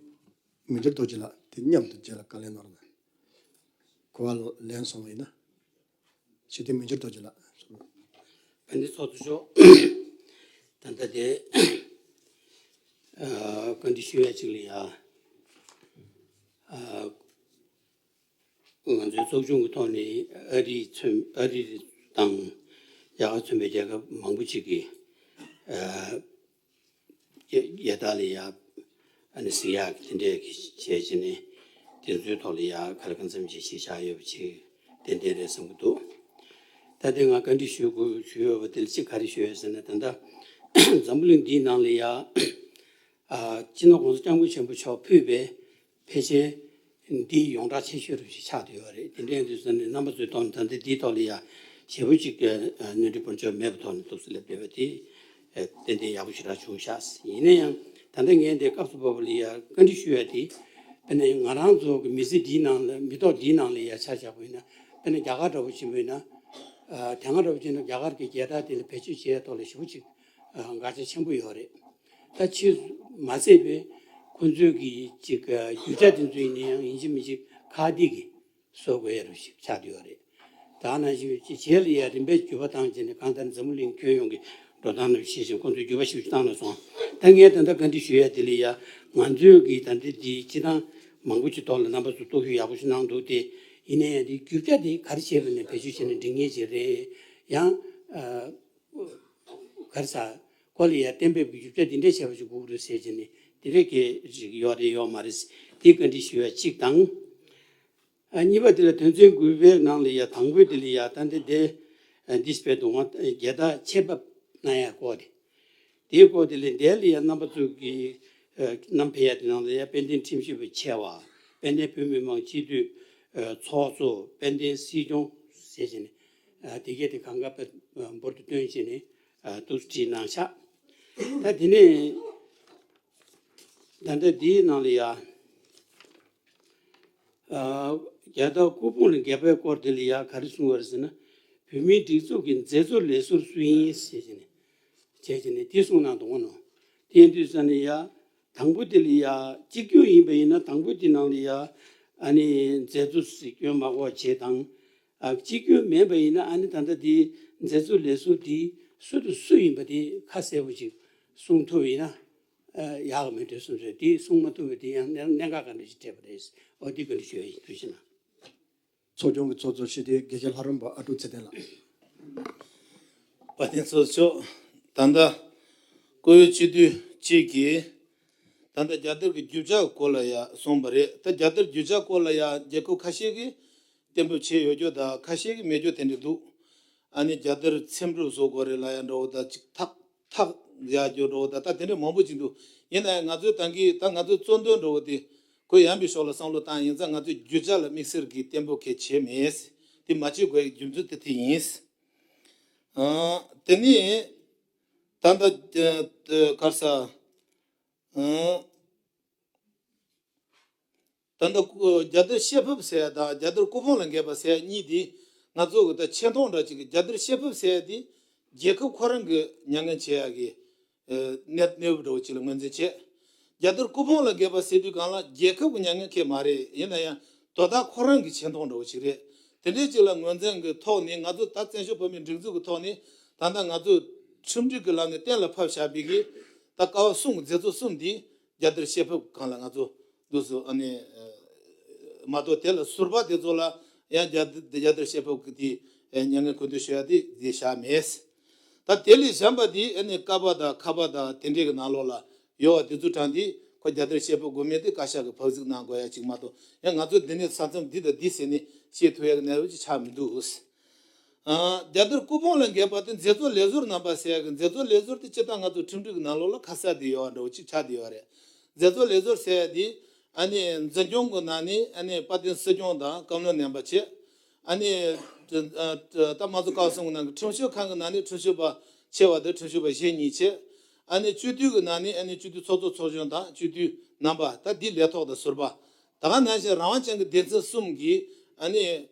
མི་འགྱུར་རྡོ་རྗེ་ལགས་དེ་མཉམ་དུ་རྗེས་ལ་བཀའ་ལན་གནང་རོགས་གནང་། གོ་བ་ལེན་སོང་བ་ཡིན་ན། སྤྱི་འཐུས་མི་འགྱུར་རྡོ་རྗེ་ལགས། བཀའ་འདྲི་ཚོགས་གཙོ་མཆོག་ད་ལྟ་དེ་ཨ། བཀའ་འདྲི་ཞུ་ཡ་གཅིག་ལ་ཡ། ཨ། ང་ཚོའི་ཚོགས་ཆུང་གི་ཐོག་ནས་ཨ་རི་མཚོན། ཨ་རི་དང་རྒྱ་གར་མཚོན་པའི་རྒྱལ་ཁབ་མང་པོ་ཅིག་གིས་ཨ། རྒྱ་རྒྱལ་དར་ལ་ཡ་ཨ་ནི་གཟིགས་ཡག་གི་དེ་འདྲས་ཀྱི་བྱས་བྱས་ནས་དེ་ཚོའི་ཐོག་ལ་ཡ་ག་ལ་གང་འཚམ་ཅིག་གཞི་བཞག་ཡོད་པ་ཅིག་ཏན་ཏན་རེད་བསམ་གྱི་འདུག་ད་དེ་ང་བཀའ་འདྲི་ཞུ་དགོས་ཞུ་ཡོད་པ་དེ་ལ་གཅིག་ག་རེ་ཞུ་ཡོད་ཟེར་ན། ད་ལྟ་འཛམ་བུ་གླིང་འདིའི་ནང་ལ་ཡ་ཨ། སྤྱི་ནོར་གོང་ས་སྐྱབས་མགོན་ཆེན་པོ་མཆོག་ཕུལ་བའི་ཕལ་ཆེར་འདི་ཡོངས་གྲགས་ཆེ་ཤོས་རུ་ཞིག་ཆགས་བསྡད་ཡོད་རེད། དེ་འདྲ་ཡིན་དུས་ཙམ་ནས་རྣམ་པ་ཚོའི་ཐོག་ནས་ད་ལྟ་འདིའི་ཐོག་ལ་ཡ་ཞེ་པོ་ཅིག་གི་ནོར་འཁྲུལ་བར་ཆད་མེད་པའི་ཐོག་ནས་ཐུགས་སུ་སླེབས་བསྡད་པ་དེ་ཏན་ཏན་ཡག་པོ་ཞེ་དྲག་བྱུང་ཤག་ཡིན་ན་ཡང་ད་ལྟ་ངས་འདི་སྐབས་སུ་བབས་པ་ལ་ཡ་བཀའ་འདྲི་ཞུ་ཡ་དེ། དཔེར་ན་ང་རང་ཚོ་གི་མི་ཚེ་འདིའི་ནང་ལ་མི་ཐོག་འདིའི་ནང་ལ་ཡ་ཆ་བཞག་པ་ཡིན་ན། དཔེར་ན་རྒྱ་གར་འདྲ་པོ་ཕྱིན་པ་ཡིན་ན། ཨ། དེ་སྔ་འདྲ་པོ་ཕྱིན་ན་རྒྱ་གར་གྱི་རྒྱལ་དར་དེ་ལ་བེད་སྤྱོད་བྱེད་ཡ་ཐོག་ལ་ཞེ་པོ་ཅིག་ཨ། འགག་རྩ་ཆེན་པོ་ཡོད་རེད། ད་ཕྱིས་མ་ཟད་པའི་ཁོང་ཚོས་ཀྱི་ཅིག་རྒྱུ་ཆ་དེ་ཚོ་ཡིན་ན་ཡང་ཡིན་གཅིག་མིན་གཅིག་ཁག་ཐེག་གིས་བཟོ་དགོས་ཡ་རུ་ཞིག་ཆགས་བསྡད་ཡོད་རེད། ད་ནང་བཞིན་གྱི་རྗེས་ལ་ཡ་རིམ་པས་འགྱུར་བ་བཏང་བྱས་ནས་གང་ལྟར་འཛམ་བུ་གླིང་ཁྱོན་ཡོངས་ཀྱི་འགྲོ་སྟངས་རྣམས་ཤེས་ཤིང་ཁོང་ཚོས་འགྱུར་བ་ཞིག་བཏང་ན་སོང་། ད་ངས་ད་ལྟ་བཀའ་འདྲི་ཞུ་ཡ་དེ་ལ་ཡ་ང་ཚོས་ཀྱི་ད་ལྟ་འདི་སྤྱི་བཏང་མང་པོ་ཅིག་ཐོག་ལ་རྣམ་པ་ཚོ་རྟོག་ཞིབ་ཡག་པོ་ཞིག་གནང་འདུག་སྟེ། ཡིན་ན་ཡང་འདི་རྒྱུ་ཆ་དེ་ག་རེ་བྱས་པ་ནས་བེད་སྤྱོད་བྱས་ནས་འགྲིག་ངེས་ཅིག་རེད། ཡང་ཨ། ག་རེ་ཟ། ཁོ་ལ་ཡ་གཏན་འབེབས་ཀྱི་རྒྱུ་ཆ་འདི་འདྲས་བྱས་པ་ཞིག་དགོས་ཀྱི་རེད་ཟེར་བྱས་ནས་འདི་འདྲས་ཀྱི་ཞིག་ཡོད་རེད་ཡོད་མ་རེད། འདི་བཀའ་འདྲི་ཞུ་ཡ་གཅིག་དང་། ཨ། གཉིས་པ་དེ་ལ་དོན་ཚན་དགུ་པའི་ནང་ལ་ཡ་དང་པོའི་དེ་ལ་ཡ་ད་འདི་འདི་འདི་སྤེལ་འདུག་ང་རྒྱལ་དར་ཆེད་ཕབ་གནང་ཡ་སྐོར་དེ། དེའི་སྐོར་དེ་ལ་འདས་ལ་ཡ་རྣམ་པ་ཚོ་གི་ཨ། བསྣམས་ཕེབས་ཡ་དེ་ནང་ལ་ཡ་དཔལ་ལྡན་ཁྲིམས་ཞིབ་པ་ཆེ་བ། དཔལ་ལྡན་བོད་མི་མང་སྤྱི་འཐུས་ཨ། ཚོགས་གཙོ། དཔལ་ལྡན་སྲིད་སྐྱོང་ཟེར་བྱས་ནས་ཨ། དེ་གས་དེ་གང་ག་དཔེ་འབུར་དུ་བཏོན་བྱས་ནས་ཨ། འདུག་སེ་བྲིས་གནང་ཤག་ད་དེ་ནས་ད་ལྟ་འདིའི་ནང་ལ་ཡ། ཨ། རྒྱལ་དར་སྐུ་ཕུང་ལ་འགེབས་པའི་སྐོར་དེ་ལ་ཡ་ག་རེ་གསུངས་པ་རེད་ཟེར་ན། བོད་མིའི་སྒྲིག་འཛུགས་ཀྱི་མཛད་གཙོ་ལས་ཟུར་སུ་ཡིན་ཟེར་བྱས་ནས་བྱས་བྱས་ནས་དེ་གསུངས་གནང་འདུག་ནོ། དེ་ཡིན་དུས་ཙ་ནས་ཡ་དང་པོ་དེ་ལ་ཡ་གཅིག་གྱུར་ཡིན་པ་ཡིན་ན་དང་པོ་དེ་ནང་ལ་ཡ་ཨ་ནི་མཛད་གཙོ་ཟེར་སྐྱོན་མ་དགོས་བྱས་དང་། ཨ། གཅིག་གྱུར་མིན་པ་ཡིན་ན་ཨ་ནི་ད་ལྟ་དེ་མཛད་གཙོ་ལས་ཟུར་དེ་སུ་དང་སུ་ཡིན་པ་དེ་ཁ་གསལ་པོ་ཅིག་གསུང་ཐུབ་ཡིན་ན། ཨ། ཡག་གི་མེད་འགྲོ་སོང་ཟེར། དེ་གསུང་མ་ཐུབ་པ་དེ་ཡང་གནད་གནད་འགག་ག་འདྲ་ཞིག་འཕྲད་པ་རེད། འོ་དེ་ག་འདྲ་ཞུ་ཡ་ཡིན་ཐུགས་རྗེ་གནང་། ཚོགས་ཆུང་གི་ཚོགས་གཙོ་སྤྱི་འཐུས་དགེ་བཤེས་ལྷ་རམས་པ་ཨ་ཀྲུག་ཚེ་བརྟན་ལགས། དཔལ་ལྡན་ཚོགས་གཙོ་མཆོག་ད་ལྟ་བཀུར་འོས་སྤྱི་འཐུས་གཅིག་གིས་ད་ལྟ་རྒྱལ་དར་གྱི་རྒྱུ་ཆ་སྐོར་ལ་ཡ་གསུངས་པ་རེད། ད་རྒྱལ་དར་རྒྱུ་ཆ་སྐོར་ལ་ཡ་རྒྱལ་ཁབ་ཁ་ཤས་ཀྱིས་གཏན་འབེབས་བྱས་ཡོད་རྒྱུ་དང་ཁ་ཤས་ཀྱིས་མེད་རྒྱུ་དེ་འདྲ་འདུག་ཨ་ནི་རྒྱལ་དར་ཚེམ་དྲུབ་བཟོ་དགོས་རེད་ལབ་ཡ་འདྲ་བོ་དང་ཅིག་ཐག་ཐག་ཡག་རྒྱུ་འདྲ་བོ་དང་ད་དེ་འདྲ་མང་པོ་ཅིག་འདུག་ཡིན་ན་ཡང་ང་ཚོའི་ཏང་གི་ད་ང་ཚོའི་གཙོ་འདོན་འདྲ་བོ་དེ་གུ་ཡངས་པའི་ཕྱོགས་ལ་བསམ་བློ་བཏང་ཡིན་ཙང་ང་ཚོའི་རྒྱུ་ཆ་ལ་དམིགས་བསལ་གྱི་གཏན་འབེབས་གལ་ཆེ་མེད། དེ་མ་བྱེད་དགོས་ཡའི་རྒྱུ་མཚན་དེ་དེ་ཡིན། ཨ། དེ་ནས་ད་ལྟ་ག་རེ་ཟ། ཨ། ད་ལྟ་སྐུ་རྒྱལ་དར་ཆེད་ཕབ་ཟེར་ཡ་དང་རྒྱལ་དར་སྐུ་ཕུང་ལ་འགེབས་པ་ཟེར་ཡ་གཉིས་དེ་ང་ཚོ་གི་ད་ཆེ་མཐོང་འདྲ་ཅིག་གི། རྒྱལ་དར་ཆེད་ཕབ་ཟེར་ཡ་དེ་ རྒྱལ་ཁབ་ཁོ་རང་གི་མྱ་ངན་བྱེད་ཡག་གི་ཨ་གནས་གནས་བབ་འདྲ་བོ་ཅིག་ལ་ངོས་འཛིན་བྱས། རྒྱལ་དར་སྐུ་ཕུང་ལ་འགེབས་པ་ཟེར་དུས་སྒང་ལ་རྒྱལ་ཁབ་ཀྱི་མྱ་ངན་ཁེ་མ་རེད། ཡིན་ན་ཡང་དོ་བདག་ཁོ་རང་གི་ཆེ་མཐོང་འདྲ་བོ་ཅིག་རེད། དེ་འདྲའི་ཅིག་ལ་ངོས་འཛིན་གྱི་ཐོག་ནས་ང་ཚོ་ད་བཙན་བྱོལ་བོད་མིའི་སྒྲིག་འཛུགས་ཀྱི་ཐོག་ནས་ད་ལྟ་ང་ཚོ་ཁྲིམས་སྒྲིག་གི་ལམ་ནས་གཏན་ལ་ཕབ་བཞག་པའི་གི་ད་ཀ་བ་གསུམ་མཛད་གཙོ་གསུམ་འདི་རྒྱལ་དར་བཤད་ཕབ་སྒང་ལ་ང་ཚོ་འདུག་སུ་ཨ་ནི་མ་གཏོགས་དེ་ལ་ཟུར་པ་དེ་ཚོ་ལ་ཡང་རྒྱལ་རྒྱལ་དར་བཤད་ཕབ་ཀྱི་དེ་མྱ་ངན་གུས་འདུད་ཞུ་ཡ་དེ་དེ་བཞག་མེད། ད་དེ་ལས་གཞན་པ་དེ་ཨ་ནི་ཀ་པ་དང་ཁ་པ་དང་དེ་འདྲའི་གི་ནང་ལོགས་ལ་ཡོད་པ་དེ་ཚོ་དྲངས་དེ་ཁོ་རྒྱལ་དར་བཤད་ཕབ་དགོས་མེད་དེ་བཀའ་ཤག་གི་ཕབ་གཟིགས་གནང་དགོས་ཡ་ཅིག་མ་གཏོགས། ཡང་ང་ཚོ་འདི་ནས་ས་མཚམས་འདི་དང་འདི་ཟེར་ནས་བཤད་ཐུབ་ཡ་གི་གནས་བབ་ཅིག་ཆགས་མི་འདུག། ཨ། རྒྱལ་དར་སྐུ་ཕུང་ལ་འགེབས་པ་དེ་མཛད་གཙོ་ལས་ཟུར་རྣམ་པ་ཟེར་ཡ་གི་མཛད་གཙོ་ལས་ཟུར་དེ་སྤྱིར་བཏང་ང་ཚོ་ཁྲིམས་སྒྲིག་གི་ནང་ལོགས་ལ་ཁ་གསལ་དེ་ཡོད་པ་འདྲ་བོ་ཅིག་ཆགས་བསྡད་ཡོད་རེད། མཛད་གཙོ་ལས་ཟུར་ཟེར་ཡ་དེ་ཨ་ནི་འཛིན་སྐྱོང་གི་ནང་ནས་ཨ་ནི་དཔལ་ལྡན་སྲིད་སྐྱོང་དང་བཀའ་བློན་རྣམ་པ་བྱས། ཨ་ནི་ད་མ་གཏོགས་ཀ་བ་གསུམ་གི་ནང་གི་ཁྲིམས་ཞིབ་ཁང་གི་ནང་ནས་ཁྲིམས་ཞིབ་པ་ཆེ་བ་དང་ཁྲིམས་ཞིབ་པ་གཞན་གཉིས་བྱས། ཨ་ནི་སྤྱི་འཐུས་ཀྱི་ནང་ནས་ཨ་ནི་སྤྱི་འཐུས་ཚོགས་གཙོ་ཚོགས་གཞོན་དང་སྤྱི་འཐུས་རྣམ་པ་ད་འདི་ལས་ཐོག་དང་ཟུར་པ། ད་ག་ནང་བཞིན་རང་དབང་ཅན་གྱི་སྡེ་ཚན་གསུམ་གྱི་ཨ་ནི་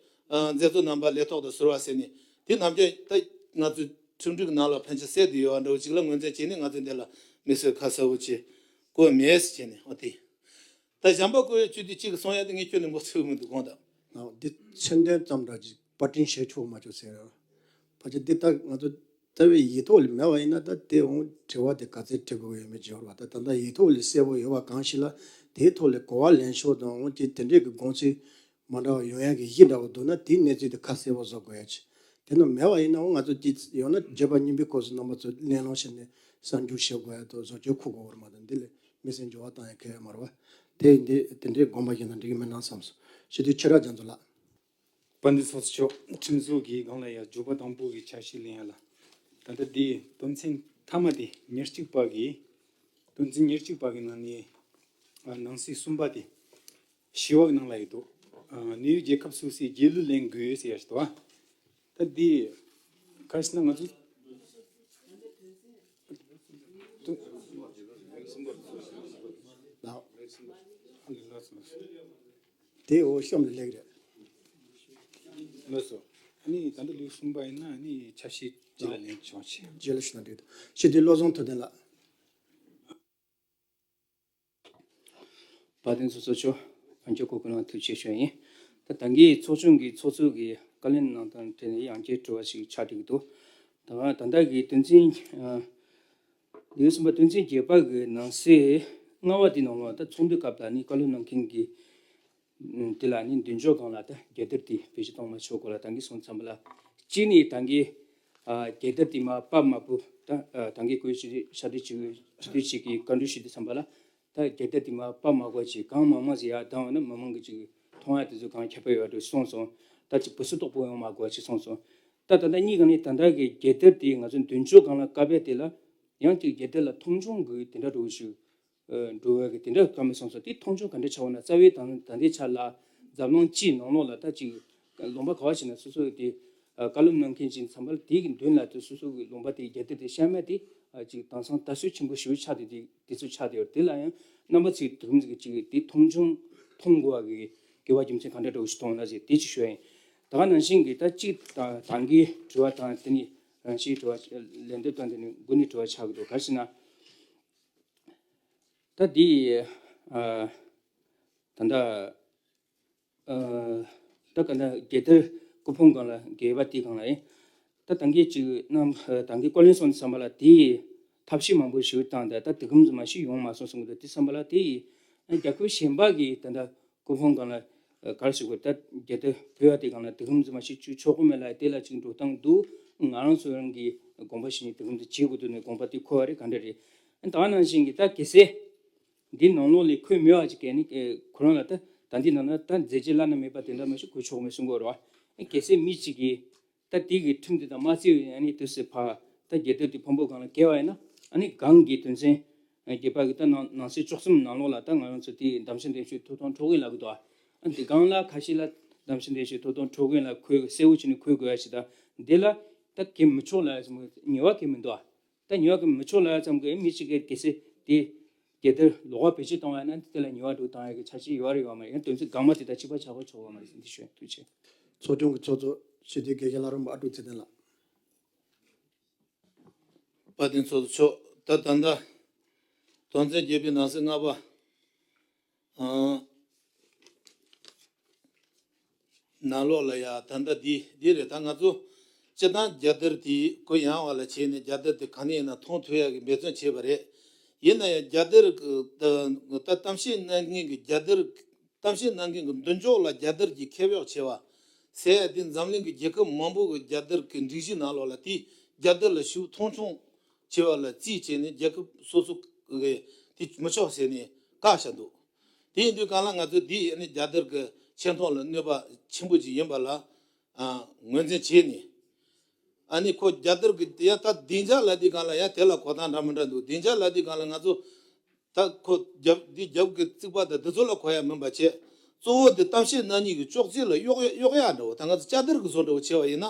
ཨ་མཛད་གཙོ་རྣམ་པ་ལས་ཐོག་དང་ཟུར་པ་ཟེར་ནས་དེ་རྣམས་ཀྱང་ད་ང་ཚོའི་ཁྲིམས་སྒྲིག་ནང་ལ་ཕན་ཆད་གསལ་བསྡད་ཡོད་པ་འདྲ་བོ་ཅིག་ལ་ངོས་འཛིན་བྱས་ནས་ང་ཚོས་འདི་ལ་དམིགས་བསལ་ཁ་གསལ་པོ་ཅིག་བཀོད་མེད་ཟེར་བྱས་ནས་ཨོ་དེ། ད་གཞན་པ་བཀོད་ཡོད་ཚུལ་དེ་གཅིག་གི་གསུང་ཡ་དེ་ངས་ཁྱོན་ནས་མགོ་ཚོས་མི་འདུག་དགོངས་དག། ཨོ་འདི་མཚོན་དོན་ཙམ་འདྲ་ཅིག་པར་སྐྲུན་བྱས་ཆོག་མ་ཆོག་ཟེར་ར། ཕལ་ཆེར་འདི་ལྟ་ང་ཚོ་རྩ་བའི་ཡིག་ཐོག་ལ་མེད་པ་ཡིན་ན་ད་དེ་འོང་དྲི་བ་དེ་ག་ཚད་དྲི་དགོས་ཡོད་མེད་ཅིག་ཡོད་རེད་བ། ད་ད་ལྟ་ཡིག་ཐོག་ལ་གསལ་པོ་ཡོད་པ་གང་ཞིག་ལ་དེའི་ཐོག་ལ་གོ་བ་ལེན་ཕྱོགས་དང་འོང་ཅིག་དེ་འདྲས་ཀྱི་དགོངས་ཚུལ་མ་འདྲ་བ་ཡོང་ཡ་གི་གཞི་འདྲ་བོ་འདུག་ན་དེའི་གནས་ཚུལ་དེ་ཁ་གསལ་པོ་བཟོ་དགོས་ཡ་ཅིག་དེ་ནི་མེད་པ་ཡིན་ནའང་ང་ཚོ་ཅིག་ཡོང་ན་བརྗོད་པ་སྙིང་པོའི་སྐབས་སུ་རྣམ་པ་ཚོ་གླེང་སློང་བྱས་ནས་གསར་འགྱུར་བཤད་དགོས་ཡ་དང་བཟོ་བཅོས་འཁུར་དགོས་པ་རེད་མ་གཏོགས་འདི་ལས་མི་སེམས་འགྱུར་བ་བཏང་ཡ་གལ་ཡོད་མ་རེད་བ། དེ་འདི་དེ་འདྲའི་དགོངས་པ་བཞེས་ན་འགྲིག་གི་མིན་ན་བསམ་སོང་། སྤྱི་འཐུས་ཆོས་གྲགས་རྒྱ་མཚོ་ལགས། དཔལ་ལྡན་ཚོགས་གཙོ་མཆོག་ཁྲིམས་བཟོ་གི་སྒང་ལ་ཡང་འཇུག་པ་དང་པོ་གི་ཆ་ཤས་ལེན་ཡ་ལ། ད་ལྟ་འདི་དོན་ཚན་མཐའ་མ་དེ་ཉེར་གཅིག་པ་གི་དོན་ཚན་ཉེར་གཅིག་པ་གི་ནང་ནས་ཨ་ནང་གསེས་གསུམ་པ་དེ་བྱི་བ་གི་ནང་ལ་ཡོད་དོ། ཨ་གནས་ཡུལ་རྒྱལ་ཁབ་སོ་སོའི་རྒྱལ་གླུ་ལེན་དགོས་ཟེར་ཡ་ཞིག་འདུག་ཨ། ད་འདི་ག་རེ་ཟེར་ན་ང་ཚོ་དེ་འོ་གཤམ་ལ་སླེབས་རེད། ལགས་སོ། ཨ་ནི་ད་ལྟ་ལེའུ་གསུམ་པ་ཡིན་ན་ཨ་ནི་ཆ་ཤས་ཅིག་ལ་ལེན་ཆོག་ཆེ། རྗེས་ལ་ཞུ་ན་འགྲིག་འདུག་ཕྱི་དྲིལ་བློ་བཟང་ཐུབ་བསྟན་ལགས། དཔལ་ལྡན་ཚོགས་གཙོ་མཆོག་དབང་ཆེན་སྐུ་མཁྱེན་ལ་ཐུགས་རྗེ་ཆེ་ཞུ་ཡ་ཡིན། ད་ད་གིན་ཚོགས་ཆུང་གི་ཚོགས་གཙོ་གིས་བཀའ་ལན་གནང་སྟངས་དེ་ནི་ཡང་བསྐྱར་དྲི་བ་ཞིག་ཆགས་བསྡད་ཀྱི་འདུག་ད་ད་ལྟ་གི་དོན་ཚན་ཨ་ལེའུ་གསུམ་པ་དོན་ཚན་བརྒྱད་པ་གི་ནང་གསེས་ལྔ་པ་དེ་ནང་ལོགས་ད་ཚོགས་འདུའི་སྐབས་ལ་ནི་བཀའ་སློབ་གནང་མཁན་གྱི་དེ་ལ་ནི་མདུན་ཅོག་སྒང་ལ་ད་རྒྱལ་དར་དེ་བེད་སྤྱོད་གཏོང་མ་ཆོག་སྐོར་ལ་ད་གིན་གསུངས་ཚར་བ་ལ། གཅིག་ནི་ད་གིན་ཨ་རྒྱལ་དར་དེ་མར་ཕབ་མ་དགོས། ད་ཨ་ད་གིན་བཀོད་ཞིག་ཤ་དེ་ཅིག་ཅི་དེ་ཅིག་གིས་བཀའ་འཁྲོལ་ཞུས་དུས་ཙམ་པ་ལ། ད་རྒྱལ་དར་དེ་མར་ཕབ་མ་དགོས་ཅིག་གང་མང་མང་ཟིག་ཡར་བཏང་བ་ན་མི་མང་གི་ཅིག་མཐོང་ཡ་དེ་ཚོ་གང་ཁྱད་པར་ཡོད་འགྲོ་གསུངས་སོང་། ད་ཅིག་བུ་སུ་དོག་པོ་ཡོང་མ་དགོས་ཅིག་གསུངས་སོང་། ད་ད་ལྟ་གཉིས་ཀ་ནི་ད་ལྟ་གི་རྒྱལ་དར་དེ་ང་ཚོ་མདུན་ཅོག་སྒང་ལ་བཀབ་པའི་དེ་ལ་ཡང་ཅིག་རྒྱལ་དར་ལ་མཐོང་ཆུང་གི་དེ་འདྲ་འགྲོ་ཞིག་འགྲོ་བའི་གི་དེ་འདྲ་བཀབ་མི་སོང་སོང་། དེ་མཐོང་ཆུང་ག་འདྲ་ཆགས་པ་ན་རྩ་བའི་དང་ད་ལྟའི་ཆ་ལ་འཛམ་གླིང་སྤྱིའི་ནང་ལོགས་ལ་ད་ཅིག་ལུང་པ་ག་བ་ཞིག་ན་སོ་སོ་གི་དེ་བཀའ་སློབ་གནང་མཁན་ཅིག་ཚང་མ་ལ་དེ་གི་མདུན་ལ་དེ་སོ་སོ་གི་ལུང་པ་དེ་རྒྱལ་དར་དེ་བཤམས་ཡ་དེ་ཅིག་དེང་སང་ད་གཟོད་ཆེན་པོ་ཞེ་པོ་ཆགས་བསྡད་དེ་དེ་ཚོ་ཆགས་བསྡད་ཡོད་རེད། དེ་ལ་ཡང་རྣམ་པ་ཚོས་དེ་གི་ཅིག་དེ་མཐོང་ཆུང་མཐོང་དགོས་པ་གི་དགོས་པ་རྒྱུ་མཚན་ག་འདྲ་འདྲ་བོ་ཞིག་མཐོང་ན་ཟེར་དེ་ཅིག་ཞུ་ཡ་ཡིན། ད་ག་ནང་བཞིན་གྱི་ད་གཅིག་ད་ད་གིན་དྲི་བ་དང་དེ་ནི་རང་བཞིན་དྲི་བ་ལན་འདེབས་དང་དེ་ནི་དགུ་ནི་དྲི་བ་ཆགས་ཀྱི་འདུག་ག་རེ་ཟེར་ན། ད་འདི་ཨ་ད་ལྟ་ཨ་ད་ག་ད་རྒྱལ་དར་སྐུ་ཕུང་སྒང་ལ་འགེལ་བ་དེ་སྒང་ལ་ཡིན། ད་ད་གིན་ཅིག་རྣམ་ད་གིན་བཀའ་བློན་སོང་ཙམ་པ་ལ་དེ་ཐབས་ཤེས་མང་པོ་ཞིག་བཏང་། ད་ད་དེ་གམ་ཙམ་མ་ཞིག་ཡོང་མ་སོང་གསུང་གི་འདུག་དེ་ཙམ་པ་ལ་དེ་རྒྱལ་ཁབ་གཞན་པ་གི་ད་ལྟ་སྐུ་ཕུང་སྒང་ལ་ག་རེ་ཞུ་དགོས། ད་རྒྱལ་དར་ཕུལ་བ་དེ་སྒང་ལ་དེ་གམ་ཙམ་མ་ཞིག་བཅུག་ཆོག་གི་མེད་ལ་དེ་ལ་ཅིག་འགྲོ་སྟངས་འདུག་ང་རང་ཚོ་རང་གི་དགོངས་པ་བཞེས་ནས་དེ་གམ་ཙམ་བྱེད་དགོས་འདུག་ནས་དགོངས་པ་དེ་འཁོར་བ་རེད། ག་འདྲ་རེད། ད་ག་ནང་བཞིན་གྱི་ད་གལ་སྲིད་འདི་ནང་ལོགས་ལ་འཁོད་མེད་པ་ཅིག་གལ་ནི་ཁོ་རང་ལ་ད་ད་འདི་ནང་ན་ད་མཛད་རྗེས་བླ་ན་མེད་པ་དེ་འདྲ་མ་ཞིག་དགོས་ཆོག་མེད་གསུང་གི་ཡོད་རེད་བ། གལ་སྲིད་མི་གཅིག་གིས་ད་དེ་གི་ཁྲིམས་དེ་དང་མ་བརྩི་བའི་ཨ་ནི་དུས་སུ་ཕ་ད་རྒྱལ་དར་དེ་ཕུང་པོ་སྒང་ལ་བཀལ་བ་ཡིན་ན་ཨ་ནི་གང་གི་དོན་ཚན་བརྒྱད་པ་གི་ད་ནང་ནང་གསེས་བཅུ་གསུམ་ནང་ལོགས་ལ་ད་ང་རང་ཚོ་དེ་གདམ་ཤ་འདེམས་ཤོག་ཐོབ་ཐང་འཕྲོག་གི་ལབ་གི་འདུག་ཨ་འདི་སྒང་ལ་ཁ་ཤས་ལ་གདམ་ཤ་འདེམས་ཤོག་ཐོབ་ཐང་འཕྲོག་གི་ལ་འཁོད་གསལ་བོ་བྱས་ནས་འཁོད་དགོས་ཡ་ཞིག་ད་འདི་ལ་ད་གལ་མི་ཆོག་ལ་ཉེས་པ་གལ་མི་འདུག་ཨ། ད་ཉེས་པ་གི་མི་ཆོག་ལབ་ཙམ་གྱིས་མི་གཅིག་གིས་གལ་སྲིད་དེ་རྒྱལ་དར་ལོགས་ཀ་བེད་སྤྱོད་བཏང་བ་ཡིན་ན་དེ་ལ་ཉེས་པ་སྒྲུབ་བཏང་ཡག་གི་ཆ་རྐྱེན་ཡོད་རེད་ཡོད་མ་རེད། ཡང་དོན་ཚན་སྒང་མ་དེ་དང་གཅིག་པ་ཆགས་པ་ཆོག་པ་མ་རེད་ཟེར་འདི་ཞུ་ཡ། ཐུགས་རྗེ་ཆེ། ཚོགས་ཆུང་གི་ཚོགས་གཙོ་སྤྱི་འཐུས་དགེ་བཤེས་ལྷ་རམས་པ་ཨ་ཀྲུག་ཚེ་བརྟན་ལགས། དཔལ་ལྡན་ཚོགས་གཙོ་མཆོག་ད་ད་ལྟ་དོན་ཚན་བརྒྱད་པའི་ནང་གསེས་ལྔ་པ། ཨང་། ནང་ལོགས་ལ་ཡ་ད་ལྟ་འདི་འདི་རེད། ད་ང་ཚོ་སྤྱི་བཏང་རྒྱལ་དར་དེ་གུ་ཡངས་པ་ལ་བྱས་ནས་རྒྱལ་དར་དེ་ག་ནས་ཡིན་ན་མཐོང་ཐུབ་ཡག་གི་འབད་བརྩོན་བྱས་པ་རེད། ཡིན་ན་ཡང་རྒྱལ་དར་གི་ད་ད་གཏམ་བཤད་གནང་མཁན་གྱི་རྒྱལ་དར་གཏམ་བཤད་གནང་མཁན་གྱི་མདུན་ཅོག་ལ་རྒྱལ་དར་གྱི་ཁེབས་གཡོགས་བྱས་པ་ཟེར་ཡ་དེ་འཛམ་གླིང་གི་རྒྱལ་ཁབ་མང་པོ་གི་རྒྱལ་དར་གྱི་སྒྲིག་གཞི་ནང་ལོགས་ལ་དེ་རྒྱལ་དར་ལ་ཞུགས་མཐོང་ཆུང་བྱས་པ་ལ་རྩིས་བྱས་ནས་རྒྱལ་ཁབ་སོ་སོ་གི་དེ་མི་ཆོག་ཟེར་ནས་བཀག་བཞག་འདུག་དེ་ཡིན་དུས་གང་ལ་ང་ཚོ་འདི་ཨ་ནི་རྒྱལ་དར་གྱི་ཆེ་མཐོང་ལ་གནོད་པ་ཆེན་པོ་ཅིག་ཡིན་པ་ལ་ཨ་ངོས་འཛིན་བྱས་ནས། ཨ་ནི་ཁོ་རྒྱལ་དར་གྱི་ཡ་ད་བདེ་འཇགས་ལ་དེ་གང་ལ་ཡ་དེ་ལ་གོ་སྟངས་འདྲ་མི་འདྲ་འདུག་བདེ་འཇགས་ལ་དེ་གང་ལ་ང་ཚོ་ད་ཁོ་རྒྱབ་འདི་རྒྱབ་ཀྱི་རྩིག་པ་དང་འདི་ཚོ་ལ་གོ་ཡ་མིན་པ་བྱས། གཙོ་བོ་འདི་གཏམ་བཤད་གནང་མཁན་གྱི་ཅོག་ཙེ་ལ་གཡོག་གཡོག་ཡ་འདྲ་བོ་ད་ང་ཚོ་ལྕགས་དར་གྱི་བཟོ་འདྲ་བོ་བྱས་པ་ཡིན་ན།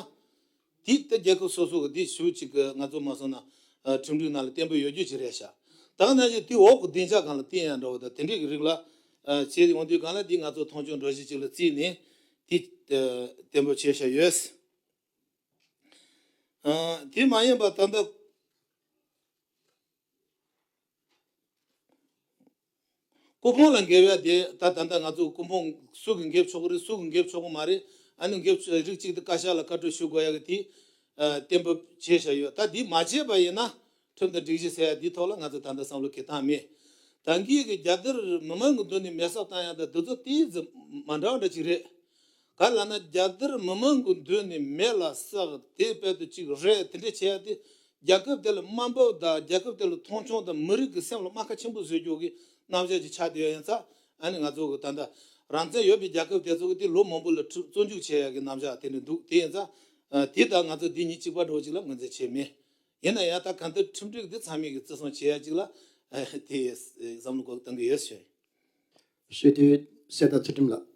དེ་ལྟ་རྒྱལ་ཁབ་སོ་སོ་གི་དེ་ཞུ་གཅིག་གི་ང་ཚོ་མ་སོང་ན་ཨ་ཁྲིམས་སྒྲིག་ནང་ལ་བརྟན་པོ་ཡོད་རྒྱུ་ཅིག་རེད་ཤག་ད་ག་ནང་བཞིན་དེ་འོག་གི་བདེ་འཇགས་སྒང་ལ་བརྟེན་ཡ་འདྲ་བོ་དང་དེ་འདྲས་ཀྱི་རིགས་ལ་ཨ་བྱས་ཡོང་དུས་སྒང་ལ་དེ་ང་ཚོ་མཐོང་ཆུང་འགྲོ་གཞི་གཅིག་ལ་བརྩིས་ནས་དེ་ཨ་བརྟན་པོ་བྱས་བཞག་ཡོད། ཨ་དེ་མ་ཡིན་པ་ད་ལྟ། སྐུ་ཕུང་ལ་འགེབས་ཡ་དེ་ད་ད་ལྟ་ང་ཚོ་སྐུ་ཕུང་སུ་གིས་འགེབས་ཆོག་གི་རེད། སུ་གིས་འགེབས་ཆོག་གི་མ་རེད། ཨ་ནི་འགེབས་ཆོག་རིགས་གཅིག་དེ་བཀའ་ཤག་ལ་བཀའ་འཁྲོལ་ཞུ་དགོས་ཡ་གི་དེ་ཨ་གཏན་འབེབས་བྱས་བཞག་ཡོད། ད་དེ་མ་བྱས་པ་ཡིན་ན་ཁྲིམས་དང་སྒྲིག་གཞི་ཟེར་ཡ་དེའི་ཐོག་ལ་ང་ཚོ་ད་ལྟ་བསམ་བློ་འཁྱེར་སྟངས་མེད། ད་གིན་གི་རྒྱལ་དར་མི་མང་གི་མདུན་ནས་མེ་སྲེག་བཏང་ཡ་དང་དེ་ཚོ་དེ་ཙམ་མ་འདྲ་བ་འདྲ་ཅིག་རེད། ག་ལ་ན་རྒྱལ་དར་མི་མང་གི་མདུན་ནས་མེ་ལ་བསྲེགས་དེ་དཔལ་དུ་གཅིག་རེད། དེ་འདྲ་བྱས་ཏེ་རྒྱལ་ཁབ་དེ་ལ་དམའ་འབེབས་དང་རྒྱལ་ཁབ་དེ་ལ་མཐོང་ཆུང་དང་མི་རིགས་ཀྱི་སེམས་ལ་རྨ་ཁ་ཆེན་པོ་བཟོ་རྒྱུ་གི་རྣམ་གཞག་ཅིག་ཆགས་བསྡད་ཡོད་ཡིན་ཙང་། ཨ་ནི་ང་ཚོ་གི་ད་ལྟ་རང་བཙན་ཡོད་པའི་རྒྱལ་ཁབ་དེ་ཚོ་གི་དེ་ལོ་མང་པོ་ལ་བཙོན་འཇུག་བྱས་ཡ་གི་རྣམ་གཞག་དེ་འདྲ་འདུག་དེ་ཡིན་ཙང་དེ་དང་ང་ཚོ་འདི་གཉིས་གཅིག་པ་འདྲ་བོ་ཅིག་ལ་ངོས་འཛིན་བྱས་མེད། ཡིན་ན་ཡང་ད་གང་ལྟར་ཁྲིམས་སྒྲིག་འདི་ཚང་མས་གི་བརྩི་སྲུང་བྱེད་ཡ་ཅིག་ལ་དེ་བསམ་བློ་གཏོང་གི་ཡོད་ཞུ། ཞུ་དུས་གསེར་རྟ་ཚུལ་ཁྲིམས་ལགས།